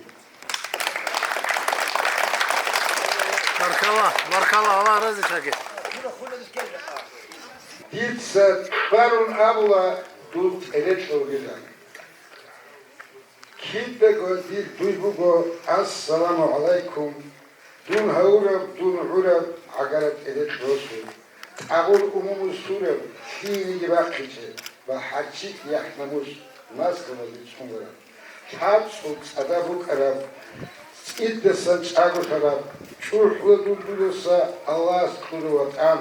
Баркалла, баркалла, Аллагь рази чаги. Дица барун абула дур тӀерекь вугилан. Кидаго дир дуй буго: «Ассаламу гӀалайкум, дун гьавураб, дун гӀураб гӀагараб тӀерекь росу, тӀагъур умумус сураб, лъиениги бахъичӀеб ва хӀарччи яхӀ-намус наслуялде цӀунараб, лъабцӀул цӀадаб букӀараб, цӀидасан чӀаголъараб, чӀухӀула дур дудаса Аллагьас кьурав ватӀан,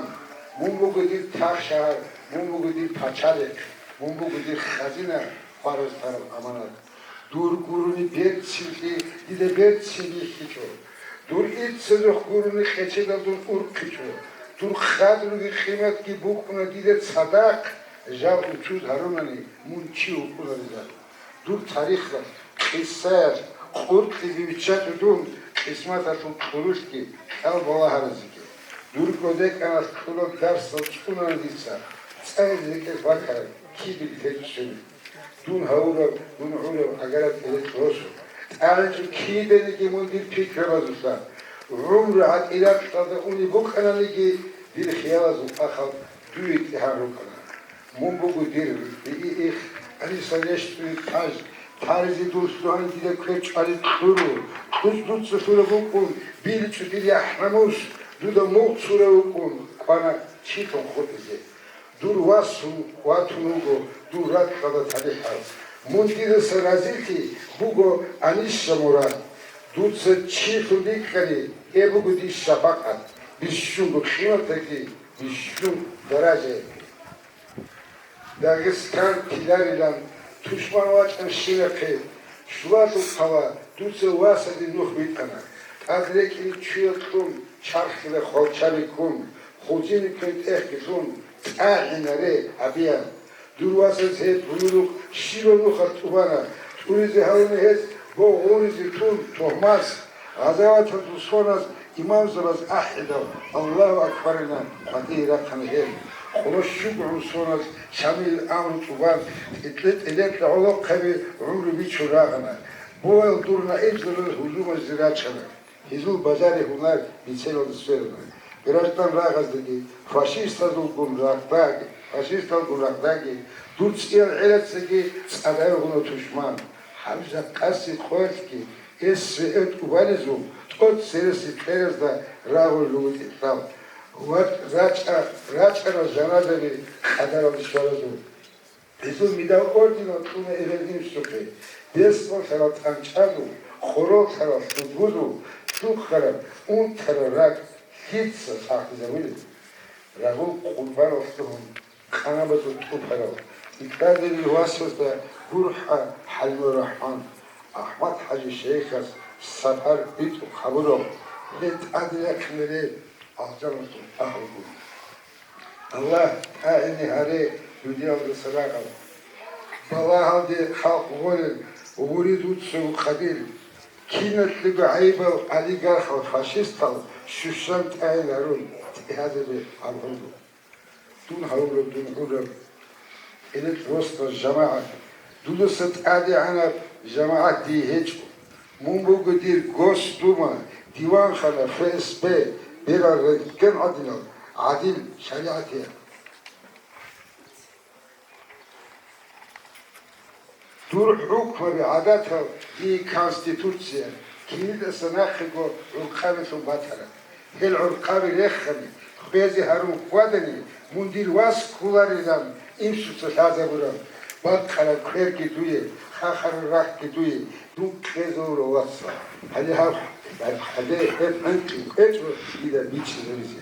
мун буго дир тахшагьар, мун буго дир пачалихъ, мун буго дир хазина, хвараз тараб аманат. Дур гурони берцинлъи дида берцин бихьичӀо. Дур иццазухъ гурони къечедал дун урхъичӀо. Дур къадруги къиматги букӀуна дида цадахъ, жал учуз гьарунани мун чи вукӀунарилан. Дур тарихалъ, къисаялъ къуркьиги биччачӀо дун, къисматалъул кьурулъги, кьал балагьаразеги. Дур кӀодекӀаналъ кьураб дарсал цӀунана дица, цӀайзе рекӀелъ бакараб кибил гьечӀо щиб. Дун гьавураб, дун гӀураб гӀагараб тӀерекь росу. ТӀагӀинчӀо киданиги мун дир пикрабазулъа. ГӀумру гьатӀирахъалда унеб букӀананиги, дир хиялазул ахал дуе тӀегьан рукӀана. Мун буго дир, и-, и-, их, гӀиса рещтӀуе таж, таризе дур лъугьан дида квер чӀвари кьуру, кьуз дуца лъураб букӀун, билчӀо дир яхӀ-намус, дуда мугъ цурав вукӀун, кӀвана чилъун хутӀизе. Дур васун ватун вуго дур ракьалда талихӀав. Мун дидаса разилъи буго гьаниса мурад. Дуца чилъун рикӀкӀани, гьеб буго дир шапакъат, бищунго къиматги, бищун даражаги. Дагъистан тиларилан тушман вачӀанщинахъе, щулалъул хъала дуца васаде нух битӀана, тӀад рекӀин чуял кьун, чархила хвалчаби ккун, худини квен тӀехги лъун, тӀагӀинаре гьабиян. Дур васаз гьеб гьунурухъ щибаб нухалъ тӀубана, тӀуризе гьавуна гьез богъуризе тун, Тогьмас, гъазаваталъул соназ имамзабаз ахӀидал, Аллагьу акбарилан къватӀие рахъана гьел. Къоло щуго гӀун соназ Шамил амру тӀубан, тӀекье-тӀекье гӀолохъаби гӀумру бичун рагъана. Боял дур наибзабаз гьужумазе рачана. Гьезул бажари-гьунар бицелалда сверана. Граждан рагъаздаги, фашистазулгун рагъдаги, фашисталгун рагъдаги, дур цӀиял гӀелацаги цӀадаб гьуна тушман. Гьаб жакъаси къоялъги эссе тӀубанизул тӀоцереси кьеразда рагъул ругел тӀехьал. Ва рачӀа-, рачӀана жаназаби къадаралде щваразул. Гьезул медал орденал кьуна Эвердинсухъе, бесбалъарал тӀанчӀазул, къороллъарал лъудгузул, лъухъараб, унтараб ракӀ лъица цӀахизабулеб? Рагъул къурбанал лъугьун, къанабазул тӀупарал, итӀадерил васазда гурхӀа ХӀалимур РахӀман, АхӀмад-хӀажи шейхас сапар битӀухъ гьабурал, гьел тӀаде рахъинарел алжаналъул агьлугун. Аллагь, тӀагӀине гьаре дуниялдаса рагъал. Балагьалде халкъ гъорел, гъури дуца гьукъадил. Киналъего гӀайибал олигархал, фашистал щущан тӀагӀин гьарун, тӀегьазабе гьаб гьуро. Дун гьавураб, дун гӀураб, тӀерекь росдал жамагӀат. Дудаса тӀадегӀанаб жамагӀат дие гьечӀо. Мун буго дир Госдума, диванхана, ФСБ, берал рентген гӀадинал гӀадил шаригӀатиял. Дур хӀукмаби, гӀадатал, дие Конституция, кинидаса нахъего гӀурхъабилъун батараб. Гьел гӀурхъаби рехани, хвезе гьарун хьвадани, мун дир вас кколарилан инсуца лъазабураб. Бакъараб кверги дуе, хахараб рахьги дуе, дун кьезавурав вацал. Гьале гьаб, гьале гьеб гӀинкъи кӀвечӀо дида бичӀчӀизавизе.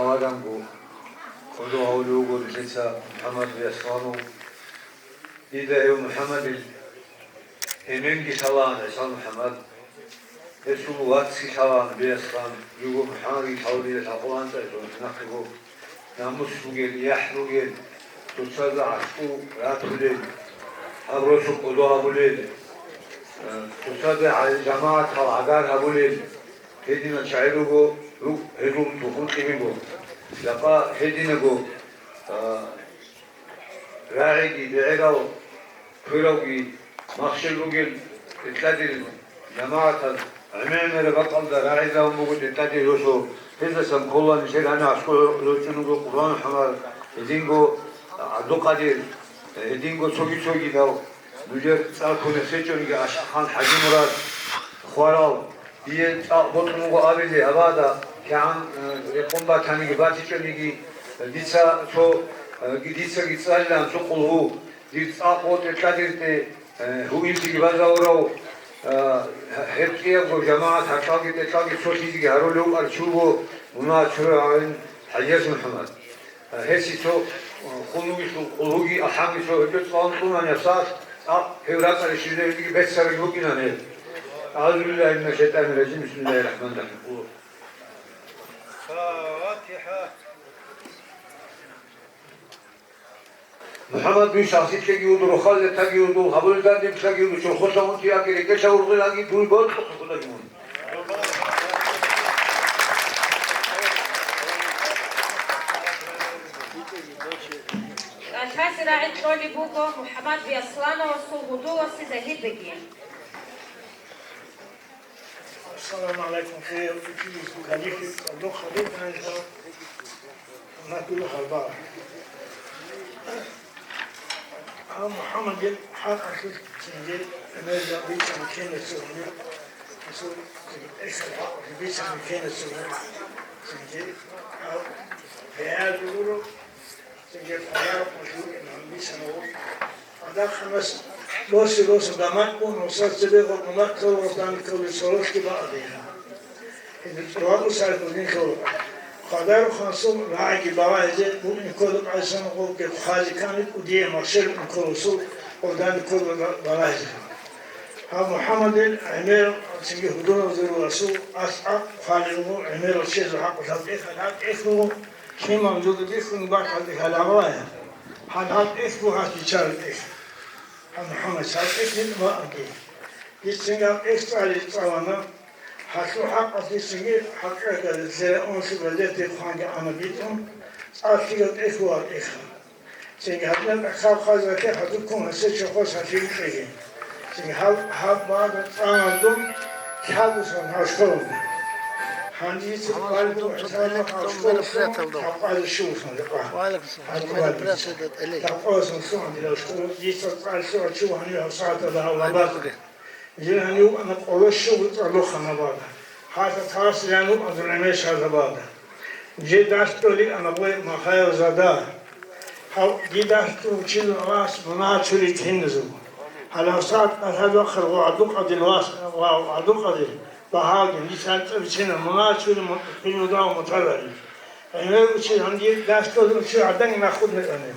Гьалагамго кӀодо гьавулев вуго нилъеца МухӀаммад Биясланов. Дида гьев МухӀаммадил эменги лъалаан, ГӀиса МухӀаммад. Гьесул вацги лъалаан, Бияслан, живго МухӀаммадги лъалаан, дида лъакъулан цӀайзун нахъего. Намус бугел, яхӀ бугел, цоцазда гӀашкӀу ратулел, гьаб росу кӀодо гьабулел, э, цоцазда гӀа-, жамагӀатал гӀагар гьабулел, гьединал чагӀи руго, ру-, гьезул тухум кьибиго. Жакъа гьединаго, а, рагӀиги, бегӀерал кверавги махщел ругел тӀекӀадир жамагӀатаз гӀемер-гӀемераб бакӀалда рагӀизавун буго тӀекӀадир росу. Гьездасан ккола нилъер гьанив гӀаскӀур рорчӀун руго Къурбан ХӀамар, гьединго ГӀабдулкъадир, гьединго цоги-цогидал, нужер цӀар ккунех гьечӀониги Ашхъан ХӀажимурад, хварал, дие цӀакъ бокьун буго абизе, гьабада, кигӀан, э, рекъон батаниги батичӀониги, дица цо, э, дицаги цӀалилан цо къулгьу, дир цӀакъ ва тӀекӀадирте, э, гьуинлъиги базарурав, э, гьеб кӀиябго жамагӀат гьаркьалги тӀекӀалги цолъизеги гьарулев вукӀарав чи вуго мунагьал чурай гӀалим ХӀажияс МухӀаммад. Гьесие цо, э, хунугелъул къулгьуги, алхӀамги цо гьеб цӀалун кьунани гьабсагӀат, а, гьев рацӀцӀалищ жиндирги беццарабги букӀинан гьеб. أعوذ بالله من الشيطان الرجيم. بسم الله الرحمن الرحيم. МухӀаммад, дуе шахсилъиги вуго, рохалилъаги вуго, гьабулел дандеблъаги вуго, чорхолъа унти яги, рекӀелъа ургъилаги дуе бокьухъе хъудаги мун. КӀалъазе рагӀи кьолеб буго МухӀаммад Бияслановасул гьудуласе Загьирбеги. Ассаламу гӀалайкум, хириял училищего кадетил цӀалдохъ гьабитӀанила Натула гьалбала. Гьав МухӀаммадил хӀакъалъулъ цинги гӀемерал бицана кинаца гьанив, гьесул цинги тӀехьал хӀакъалъулъ бицана кинаца гьанив, цинги гьав бегӀер гуро, цинги подарок бицана гьав. Гьадахъанас босе-босе дамакъун, гьусал цебе гъоркьунахъ ккола, гъоркьан кколел соролъги бакӀалдейила. Гьеб тӀурабусарго гьинкъо хъадар хансун рагӀиги балагьизе букӀин ккола, къайсан гъоркье хъвазе ккани кӀудияй махщел унколосул гъоркьан ккола балагьизе. Гьав МухӀаммадил гӀемер цинги гьудулал зуруласул асхӀаб хъвалел руго гӀемерал чиясул хӀакъалъулъ тӀехьалда тӀехь руго, лъимал жуги бихьун бакӀалде хьалабалая. Гьал гьаб тӀехь буго гьас биччараб тӀехь. Гьаб МухӀаммад, гьаб тӀехь гьеб бакӀаги. Дицинги гьаб тӀехь цӀализе цӀалана. Гьалъул хӀакъалъ дицинги хӀакъикъаталда лъераунлъи газетаялъ хъванги ана битӀун, цӀар лъикӀаб тӀехь буго гьаб тӀехь. Цинги гьадинаб тӀахьал хъазалъе хӀадубккун гьасие чорхолъ гьалъие кьеги. Цинги гьаб, гьаб бада цӀана дун, лъабусан гьав школалда. Гьанже дица къваригу гӀисалда гьав школалъун лъабкъоялда щугусан жакъа. Гьаб къваригу дица. Лъабкъоялдасан лъугӀан дила школа, дица цӀар лъугӀа чу гьанив гьав сагӀаталда гьав лабаза. Жир гьанив вукӀана къоло щуго цӀалдохъан гьабада. Гьалъа тарас жан вукӀана гӀемер шагьар гьабада. Жир дагьлъулин ана гъой Махаев Зада. Гьав, дир дагьлъул вучинал вас мунагьал чури киназего. Гьалав сагӀат тӀалъад вахъарав ГӀабдулкъадир вас, ва ГӀабдулкъадир багьалги, дица анцӀаб бицина мунагьал чури му-, киналдав муталарин. ГӀемер учи гьанже дагьлъулин учи гӀадан нахъуд мекъани.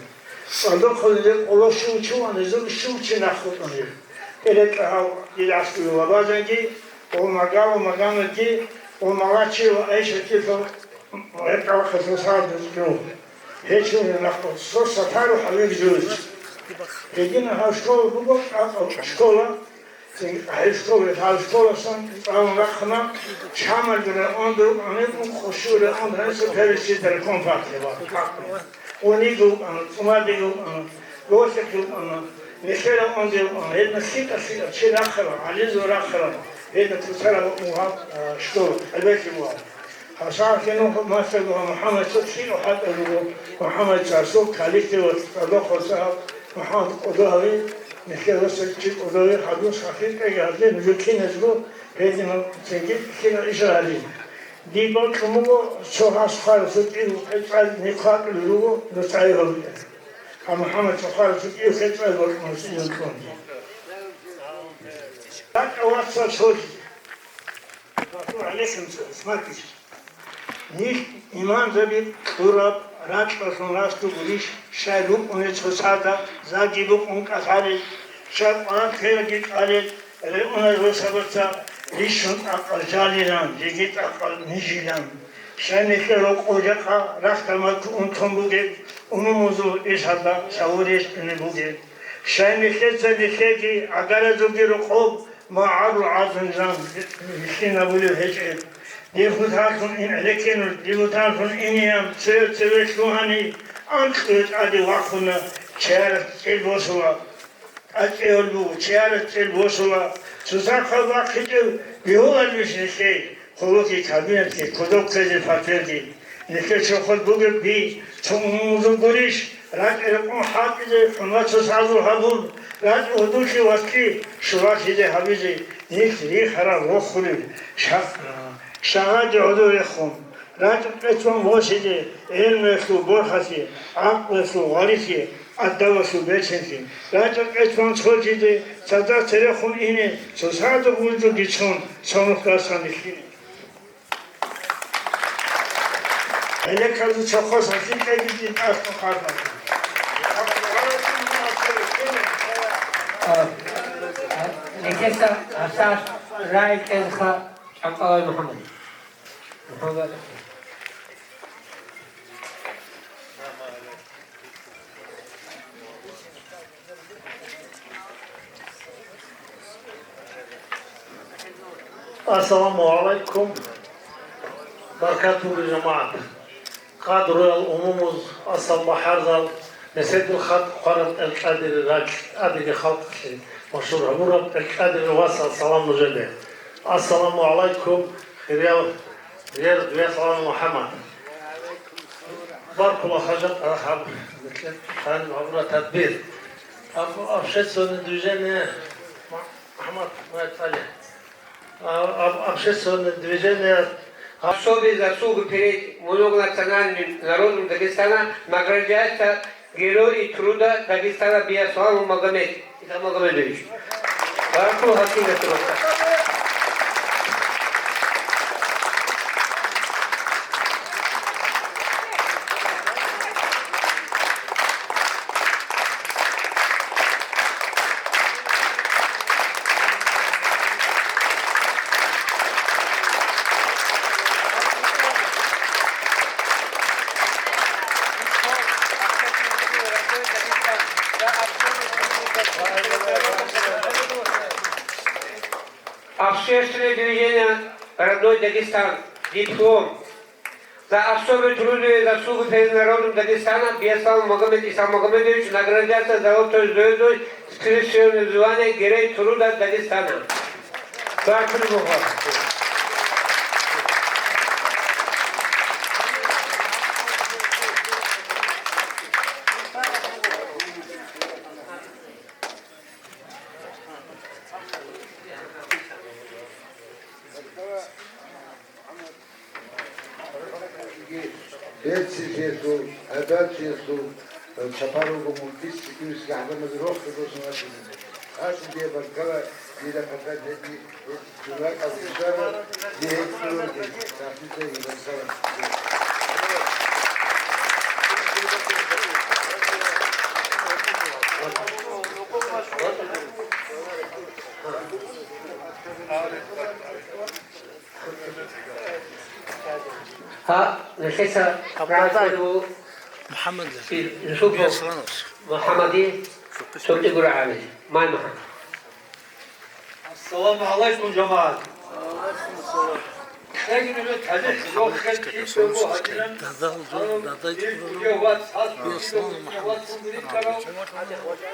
ЦӀалдохъалде къоло щуго чи ван, гьезул щуго чи нахъ вукӀун гьев. ТӀерекьа гьав дир гӀаскуе ва бажанги, ва Магала Маганатги, ва Малачи ва ГӀайшатилъун гӀеркъалахъе сосалдаз жо. Гьечун гьев нахъ вуго, сосатарухъ гьавиги жо гьечӀо. Гьедина гьав школа буго, кӀакъав школа, Цинги гьеб школа, гьаб школасан цӀалун рахъана, чамалги районда рукӀана, ункъо щуго районда гьанже Пересчитарикум партия бакъ. Униги вукӀана, ЦӀумадиги вукӀана, Госиги вукӀана, Михел районда вукӀана, гьедина лъикӀа-лъикӀа чи рахъарал, гӀалимзаби рахъарал, гьедина цоцазда букӀун буго гьаб, а, школа, гьеб бакӀ буго. Гьасагьлъи нух мацӀалъугьа МухӀаммад цо лъикӀаб хӀалтӀи буго, МухӀаммад цо асул калитет ва цӀалдохъал сахаб МухӀаммад кӀодо гьави, нилъер росулъ чи кӀодо гьави, гьадин сахлъи кьеги гьазде нужер киназго гьединал цинги лъикӀаб иш гьари. Дие бокьун буго, цо гьас хварав цо кӀиго хӀетӀал нихъ вакьулел руго, дуца гьев гьавита. Гьаб МухӀаммад цо хварав цо кӀиго хӀетӀал бокьун цӀиялъунги. ТӀакӀав вацал цолъи. Батур гӀалихъин цо, Усман кичӀ. Нилъ имамзаби кьураб ракьалъун ралъугурищ, щай рукӀунел цоцазда заги букӀун кӀалъалел, щай Къуран кверги кьалел, регӀунал росабаца рищун тӀакъал жалилан, жеги тӀакъал нижилан. Щай нилъер рокъов жакъа рахьдал малъун унтун бугеб, умумузул ишгьалда саву рещтӀунеб бугеб. Щай нилъеца нилъеги гӀагаразулги рокъоб магӀарул гӀадин жан нилъин абулеб гьечӀеб. Дир хуталъун ин гӀелеккинулъ, дир хуталъун инеян цеве-цеве лъугьани, анкьго тӀаде вахъуна, чияр цӀил босула. ТӀадчӀевал буго, чияр цӀил босула. Цоцахъа бахъичӀев бегьуларищ нилъее, хъулухъги, кабинетги, кодоб ккезе пателги? Нилъер чорхол бугеб би, цо умумузул гурищ, ракӀ-рекъон хӀалтӀизе, хӀурмат цоцазул гьабун, ракӀ гьудуллъи васлъи щулалъизе гьабизе, нилъ рихарал рохулел шагь-, шагьаралде гӀодов рехун, ракӀ-къечӀон босизе, гӀелмуялъул борхалъе, гӀакълуялъул гъварилъе, адабалъул бецинлъи, ракӀ-къечӀон цолъизе, цадахъ церехун ине, цоцазда гьунжуги цун, цо нухласан рилълъине. ГӀенекказе цохъо сахлъи кьегизин тӀасун хъарбаза. А, а, нехеса гьасалъ рагӀи кьезеха ЧӀанкӀалави МухӀаммад. МухӀаммад. Ассаламу гӀалайкум, баркатулри жамагӀат! Къадруял умумуз, асал бахӀарзал, меседул хатӀ хъвараб ТӀел Кьадирил ракь, тӀадеги халкъалъе машгьур гьабураб ТӀел Кьадирил васал, салам нужеде! Ассаламу гӀалайкум, хириял рер, дуе салам, МухӀаммад! Баркула, хажат, гьаб, гьаб, гьабура тадбир. Об-, общественное движение, Ма-, МухӀаммад, моя Италия. А, об-, общественное движение. Особые заслуги перед многонациональным народом Дагестана награждается Герой труда Дагестана Биасланов Магомед. Исам Магомедович. Баркула, хасият. Общественное движение «Родной Дагестан», диплом за особые трудовые заслуги перед народом Дагестана Биасланов Магомед Исамагомедович награждается золотой звездой с крещенным званием Герой труда Дагестана. Баркула. Берцинлъиялъул, гӀадатиялъул, чапар руго мунтиси кивсги гӀадамазе рохги босун вачине. Гьанже дие баркала, дида хъатӀа гьедин, гьедин журакал ишара, дие гьедин руги, нахица гьеб баркала. Гьа, нилъеца рагӀи кьурав МухӀаммад Юсупов Биаслановс. МухӀаммадил цо кӀиго рагӀаби. Май МухӀаммад. Ассаламу гӀалайкум, жамагӀат! Кьеги нужер талихӀ рохел кӀиго гьадинан, гьанив дир вац, гьас вац,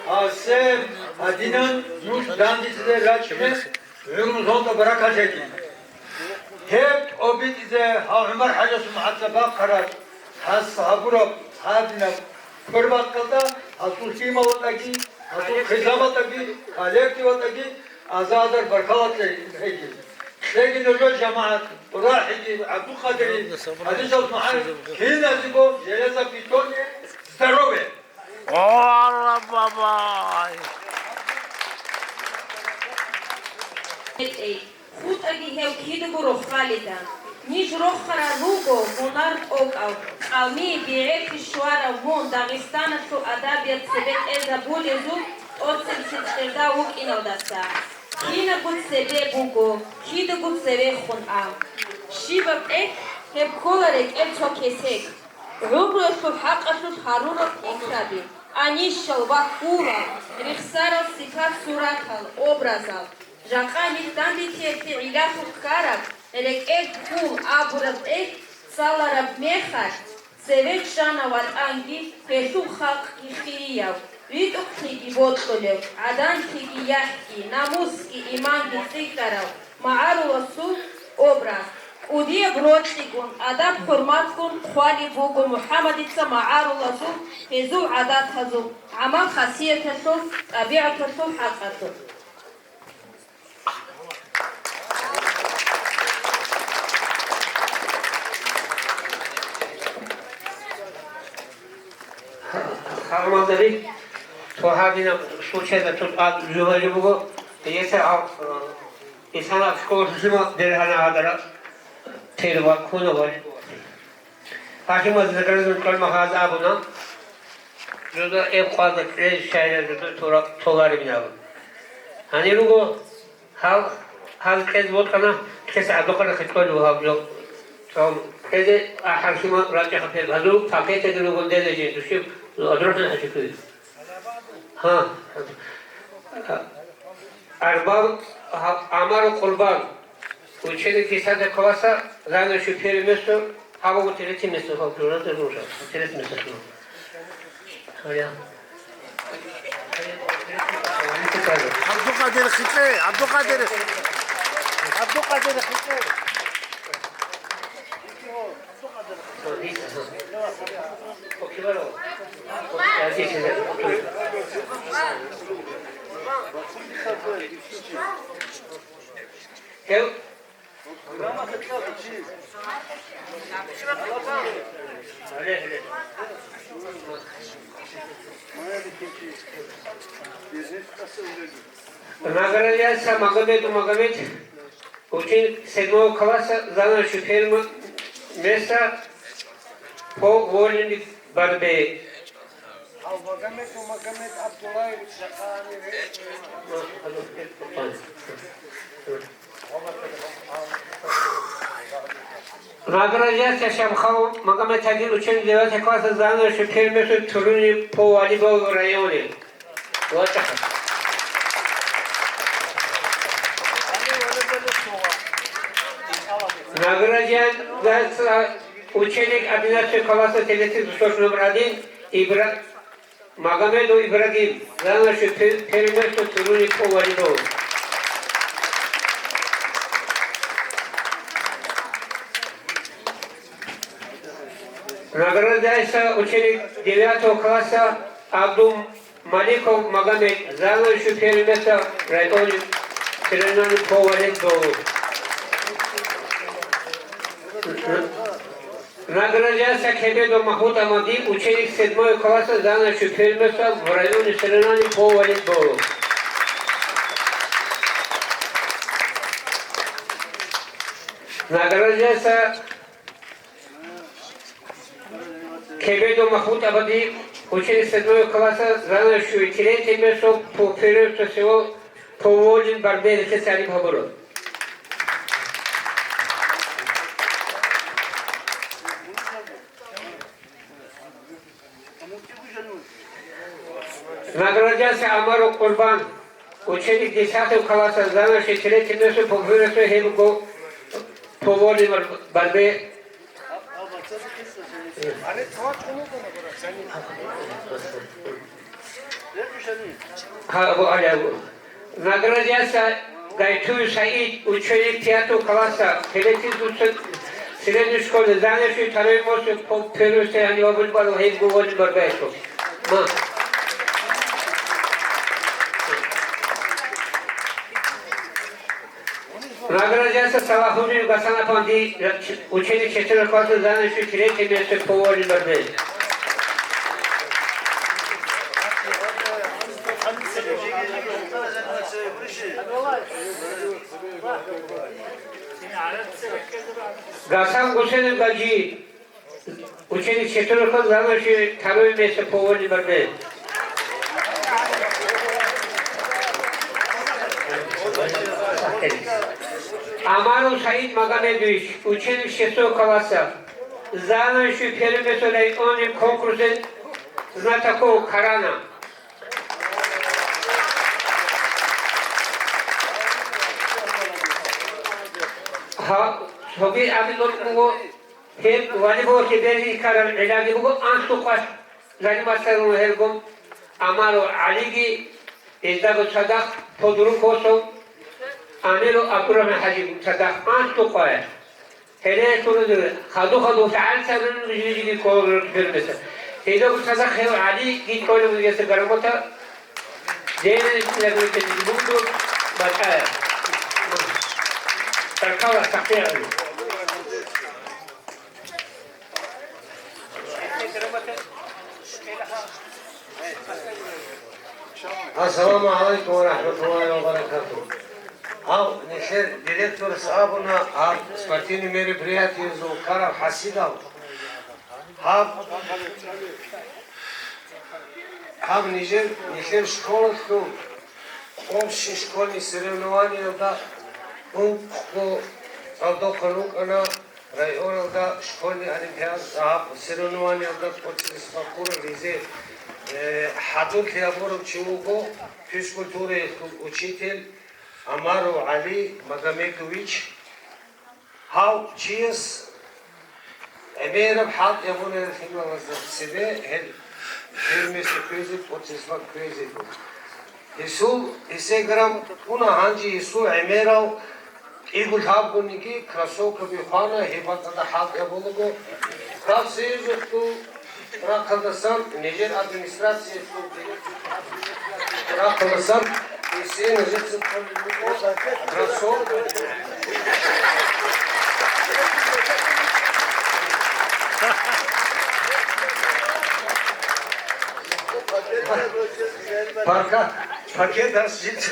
гьасен гьадинан нуж дандечӀезе рачӀине. ГӀумру золда баракат гьечӀин. Гьеб тӀобитӀизе гьав ГӀумар-хӀажасул мухӀадаб бахъараб, гьас гьабураб гьадинаб квербакъалда гьасул лъималатӀаги, гьасул хъизаматӀаги, коллективатӀаги азадар баркала кьеги. Кьеги нужер жамагӀат, ТӀурахӀиги, ГӀабдулкъадири, ХӀадисал МухӀаммад, киназего железо питание, здоровье! Ора бабай! ГьетӀей, хутӀаги гьев кидаго рохалида. Ниж рохарал руго гьунар тӀокӀав, къавмие бигӀерги щварав мун Дагъистаналъул адабият цебе тӀезабулезул тӀоцебесеб чӀезал вукӀиналдаса. Кинабго цебе буго, кидаго церехун а. Щибаб тӀехь гьеб ккола рекӀел цо кесек. ГӀумруялъул хӀакъалъулъ гьарурал пикраби, анищал ва хьулал, рехсарал сипат-суратал, образал. Жакъа нилъ дандечӀеялъе гӀилалъухъ ккараб, рекӀел хьул абураб тӀехь цӀалараб мехалъ, цеве чӀана ВатӀанги гьелъул халкъги хирияв, ритӀухълъиги бокьулев, гӀаданлъиги яхӀги, намусги иманги цӀикӀкӀарав магӀаруласул образ. КӀудияб рокьигун, адаб-хӀурматгун хъвалеб буго МухӀаммадица магӀарулазул, гьезул гӀадатазул, гӀамал-хасияталъул, тӀабигӀаталъул хӀакъалъулъ. Гьалмагъдали цо гьадинаб случайда цо тӀад жугьалги буго, гьесда гьав, э, исана школа шушима дергьана гьадара тер ва ккуна вали. Гьашимаз загразун кӀвар магьаз абуна, жуда эб къвада кьез шайра жуда тора-, толаребин абун. Гьанир руго, гьал, гьал кьез бокьана, кьес гӀадухъана хитӀолев гьав жо. Цо кьезе ахӀарсима рачӀахъа пел гьазул пакетаги ругун деза жин душиб, адрухӀна хӀачикуй. Гьа. Арбал гьа-, гӀамару Къурбан. Ученик десятого класса, занавешив первое место, абу третье место, хал журнал нужа, третье место. Гьая. ГӀабдулкъадир хитӀе, ГӀабдулкъадир. ГӀабдулкъадир хитӀе. Гьев? Наградяса Магомеду Магомед. Ученик седьмого класса, занавешив первое место по вольной борьбе. Награждается Шамхалов Магомед Тагир, ученик девятого класса, занявший первое место в турнире по волейболу в районе. Награждается ученик одиннадцатого класса, телецентр номер один, Ибра-, Магомедов Ибрагим, занявший пе-, первое место в турнире по волейболу. Награждается ученик девятого класса Абдул Маликов Магомед, занявший первое место в районе соревнований по волейболу. Награждается Кебедов Махмуд Амади, ученик седьмого класса, занявший первое место в районе соревнований по волейболу. Награждается Кебедов Махмуд Абади, ученик седьмого класса, занявший третье место по первенству всего по вольной борьбе, рехсараб гьабураб. Награждается Амаров Курбан, ученик десятого класса, занявший третье место по первенству гьебго по вольной борьбе. Гьа, Абу Али, Абу. Награждается Гайтуев Саид, ученик пятого класса, Пелетинского средней школы, занявший второе место по первенству гьаниб абулеб гьебго вольной борьбаялъул. Ма. Награждается Салахудин Гасан Апанди, ученик четвёртого класса, занявший третье место по вольной борьбе. Гасан Гусейнов Гажи, ученик четвёртого класса, заведующий второе место по вольной борьбе. Амаров Саид Магомедович, ученик шестого класса, заведующий первым местом районный конкурсе знатоков Корана. Гьаб, цоги абилун буго, гьеб волейболалъе бергьи ккараб гӀиллаги буго, анлъго къват заниматься гьарун гьелгун, Амаров ГӀалиги, гьездаго цадахъ под руководством Амиров АбдурахӀман ХӀажиги цадахъ анлъго къват. Гьеле хадур-хадур гӀалимзабазул жиги кколел рукӀ бермеса. Гьеле гуцазда гьев ГӀалиги кколев вугеса грамота, деррес ягьудиязе буго батӀа. Баркала, сахлъи гьабе. Ассаламу гӀалайкум ва рахӀматуллагьи ва баракатугьу. Гьав нилъер директорас абуна, гьаб спортивный мероприятиязул ккараб хӀасилал, гьаб, гьаб нижер, нилъер школалъул общий школьный соревнованиялда ункъго цӀалдохъан рукӀана. Районалда школьный олимпиада, гьаб соревнованиялда кӀочӀизе хъвараб гьезие, э, хӀадурлъи гьабурав чи вуго физкультураялъул учитель Амаров ГӀали Магомедович. Гьав чияс гӀемераб хӀалтӀи гьабуна гьел лъималазда цебе, гьел первое место кквезе, кӀочӀизе хъвазе. Гьесул, гьесие грамота кьуна, гьанже гьесул гӀемерал кӀиго лъабгониги кроссовкаби хвана, гьеб бакӀалда хӀалтӀи гьабулаго, профсоюзалъул рахъалдасан, нижер администрациялъул рахъалдасан, гьесие нижеца кьолеб буго кроссовка. Парка-, пакет ас жинца.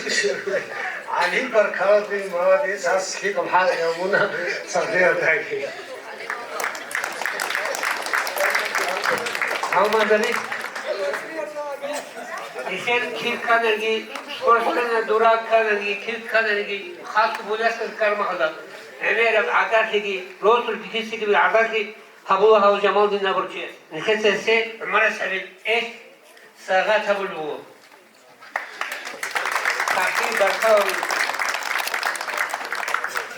Али Баркалович, молодец, ас лъикӀаб хӀалтӀи гьабуна, сахлъи гьабе. Гьалмагъдали, нилъер кир кканаги, спортсменал дураг кканаги, кир кканаги, хасго булясаз кармахала, гӀемераб гӀадалъиги, росулъги кисиги гӀадалъи гьабула гьав Жамалдин абурав чияс. Нилъеца гьесие ГӀумарас ХӀабиб эс сагъат гьабулеб буго. Такъир баркалла.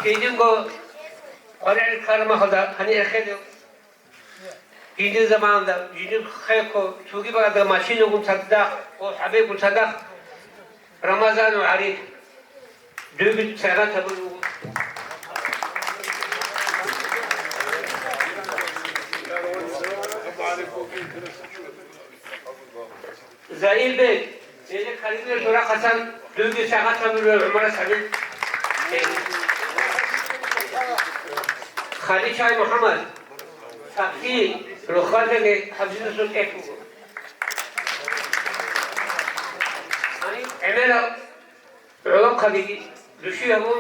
Гьединго къваригӀел ккараб мехалда, гьанир эхедев, гьедин заманалда, жиндир хехго, цоги бакӀалда машинагун цадахъ, о, хӀабигун цадахъ, Рамазанов ГӀариф, дуги сагъат гьабулеб буго. Заирбек, гьеле Каримил Турахъасан дуги сагъат гьабулеб ГӀумарас ХӀабиб. Халичай МухӀаммад, сахлъи, рохалдаги хӀабзиласул тӀехь буго. Гьаниб гӀемерал гӀолохъабиги души гьабун,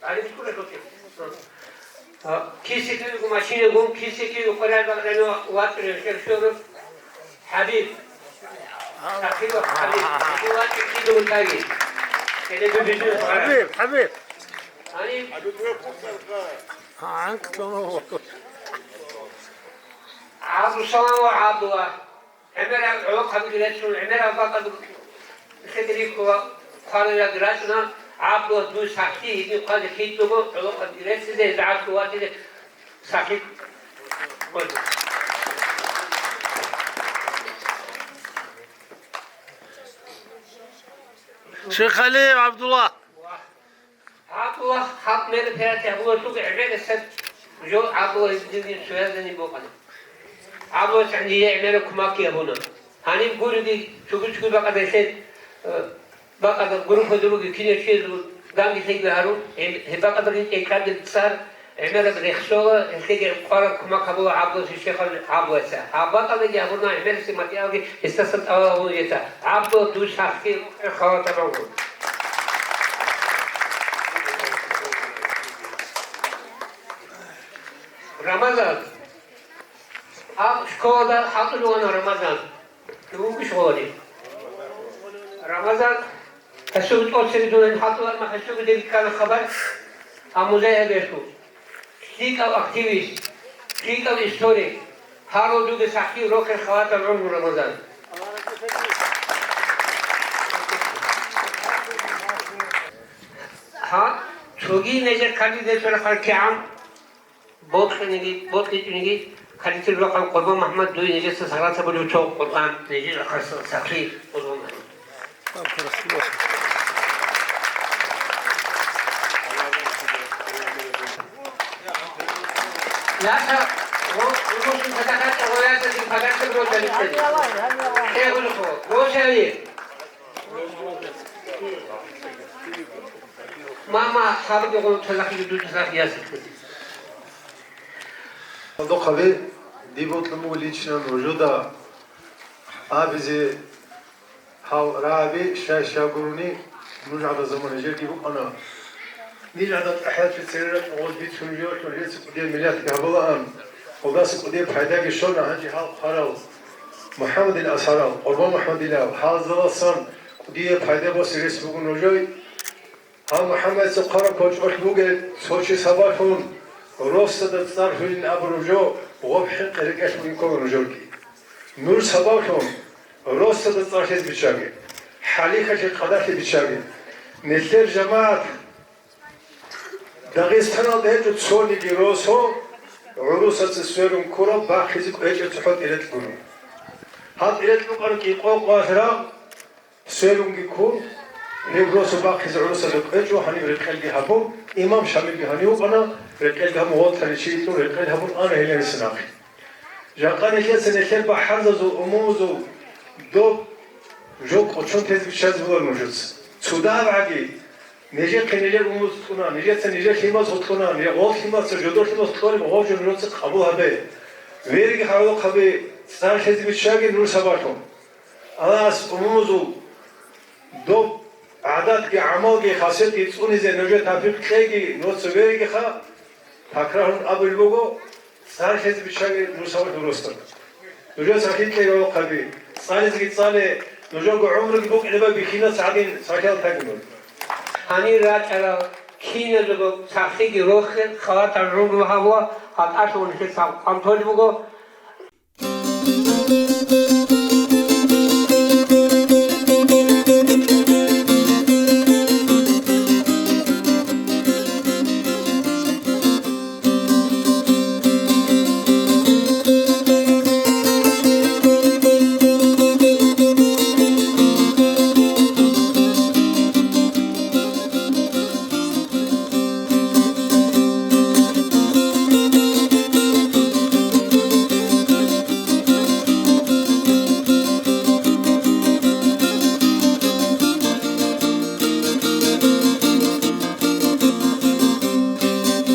гьаниб ккуралъухъе. А, кисикиго машинагун, кисикиго къваригӀел бакӀалда ватӀунев, хер щолеб ХӀабиб. Сахлъи ва ХӀабиб. Сахлъи ватӀи кидаго таги. Гьеле дуги бизнес гьабе. ХӀабиб, ХӀабиб. Гьаниб. ГӀанкӀ тӀоно. ГӀабдусалам ва ГӀабдулла. ГӀемерал гӀолохъабиги реццун, гӀемерал бакӀалда хӀедирихьула хъварилалги рачӀуна, ГӀабдулла, дуе сахлъи гьедин хъвазе ккечӀого, гӀолохъабиги реццизе, гьезда гӀаслу ватизе сахлъи ккола. Шихалиев ГӀабдулла. ГӀабдулла, халкъ мероприятие гьабулелъулги гӀемерисеб жо ГӀабдулла гьединги цояздаги букӀана. ГӀабдулла цӀехӀние гӀемераб кумакги гьабуна. Гьаниб гуриги, цоги-цоги бакӀалда гьелъе, э, бакӀалда группаде ругел кинав чиясул данде лъикӀаб гьарун, гьеб-, гьеб бакӀалда ритӀухъ кьабил цӀар гӀемераб рехсола, гьелъеги къвараб кумак гьабула ГӀабдулла шихал ГӀабдуллаца. Гьаб бакӀалдаги гьабуна гӀемерисеб материалги гьесдасан тӀалаб гьабун гьечӀо. ГӀабдулла, дуе сахлъи, халатаб гьабун. Рамазан. Гьаб школада хӀалтӀулев вуго Рамазан. Вугищ гъолани? Рамазан, гьесул тӀоцере дунен хӀалтӀуларма, гьесул дир ккана хабар, а музей гьебелъул. ЛъикӀав активист, лъикӀав историк, гьарудуги сахлъи рохел халатал гӀумру Рамазан. Гьа, цоги нижер кандидатура хъаркигӀан бокьаниги, бокьичӀониги, кандидатура рахъал Къурбан МухӀамад, дуе нижеца сагъат гьабулев цо Къуръан, нижер рахъалъа сахлъи Къурбан МухӀамад. Яса, гъо-, гъо-, гъо-, гъо-, яса, дин подаркаб росалихъе. Хе гъулухъо, росали. Мама, сабаги гъо-, цадахъги дуца сахлъи яса. Дохъаби, диб бокьун буго лично нужеда абизе. Гьав рагӀаби щай-щай гурони, нуж гӀадаб заман гьежерги букӀана. Ниж гӀадаб тӀахӀияталъе цере рачӀун гъоз бицунеб жо, нужеца кӀудияб миллатги гьабулаан, гъолдаса кӀудияб пайдаги щвана гьанже гьал хъварал, МухӀаммадил асарал, Къурбан МухӀаммадилал, гьалзаласан кӀудияб пайда босе рес буго нужее. Гьав МухӀаммадица хъвараб кочӀолъ бугеб цо чи сабаблъун, росдада цӀар лъугьинин абураб жо, гъоб хӀинкъи рекӀелъ бугин ккола нужерги. Нуж сабаблъун росдада цӀар лъезе биччаге, хӀалихьалъе къадалъи биччаге. Нилъер жамагӀат Дагъистаналда гьечӀо цониги росу гӀурусаца сверун ккураб бахъизе кӀвечӀеб цохӀо тӀирекь гуро. Гьаб тӀирекь букӀана кӀикъоялда рагъ, сверунги ккун, гьеб росу бахъизе гӀурусазда кӀвечӀо, гьаниб рекъелги гьабун, имам Шамилги гьанив вукӀана, рекъелги гьабун, гъолтани чи кьун, рекъел гьабун ана гьеле гьесин ахъе. Жакъа нилъеца нилъер бахӀарзазул, умумузул доб жо кӀочон тезе биччазе була нужеца. Цо дагьабгӀаги, нижехъе нижер умумуз кьуна, нижеца нижер лъималаз гьукъуна, нижер гъол лъималаца, жодор лъималаз кьолеб гъов жо нужеца къабул гьабе. Верги гьавулахъаби, цӀар лъезе биччаги нуж сабаблъун. Аллагьас умумузул доб гӀадатги, гӀамалги, хасиятги цӀунизе нужее тавфикъ кьеги, нужеца верегиха, такрарун абулеб буго, цӀар лъезе биччаги нуж сабаблъун росдада. Нужеца сахлъи кьеги, гӀолохъаби, цӀализеги цӀале, нужерго гӀумруги букӀине бай бихьинаца гӀадин сахлъиялда тагиб буго. Гьанир рачӀарал киназего сахлъиги рохе, халатал гӀумру гьабула, гьатӀалъун нилъеца къантолеб буго.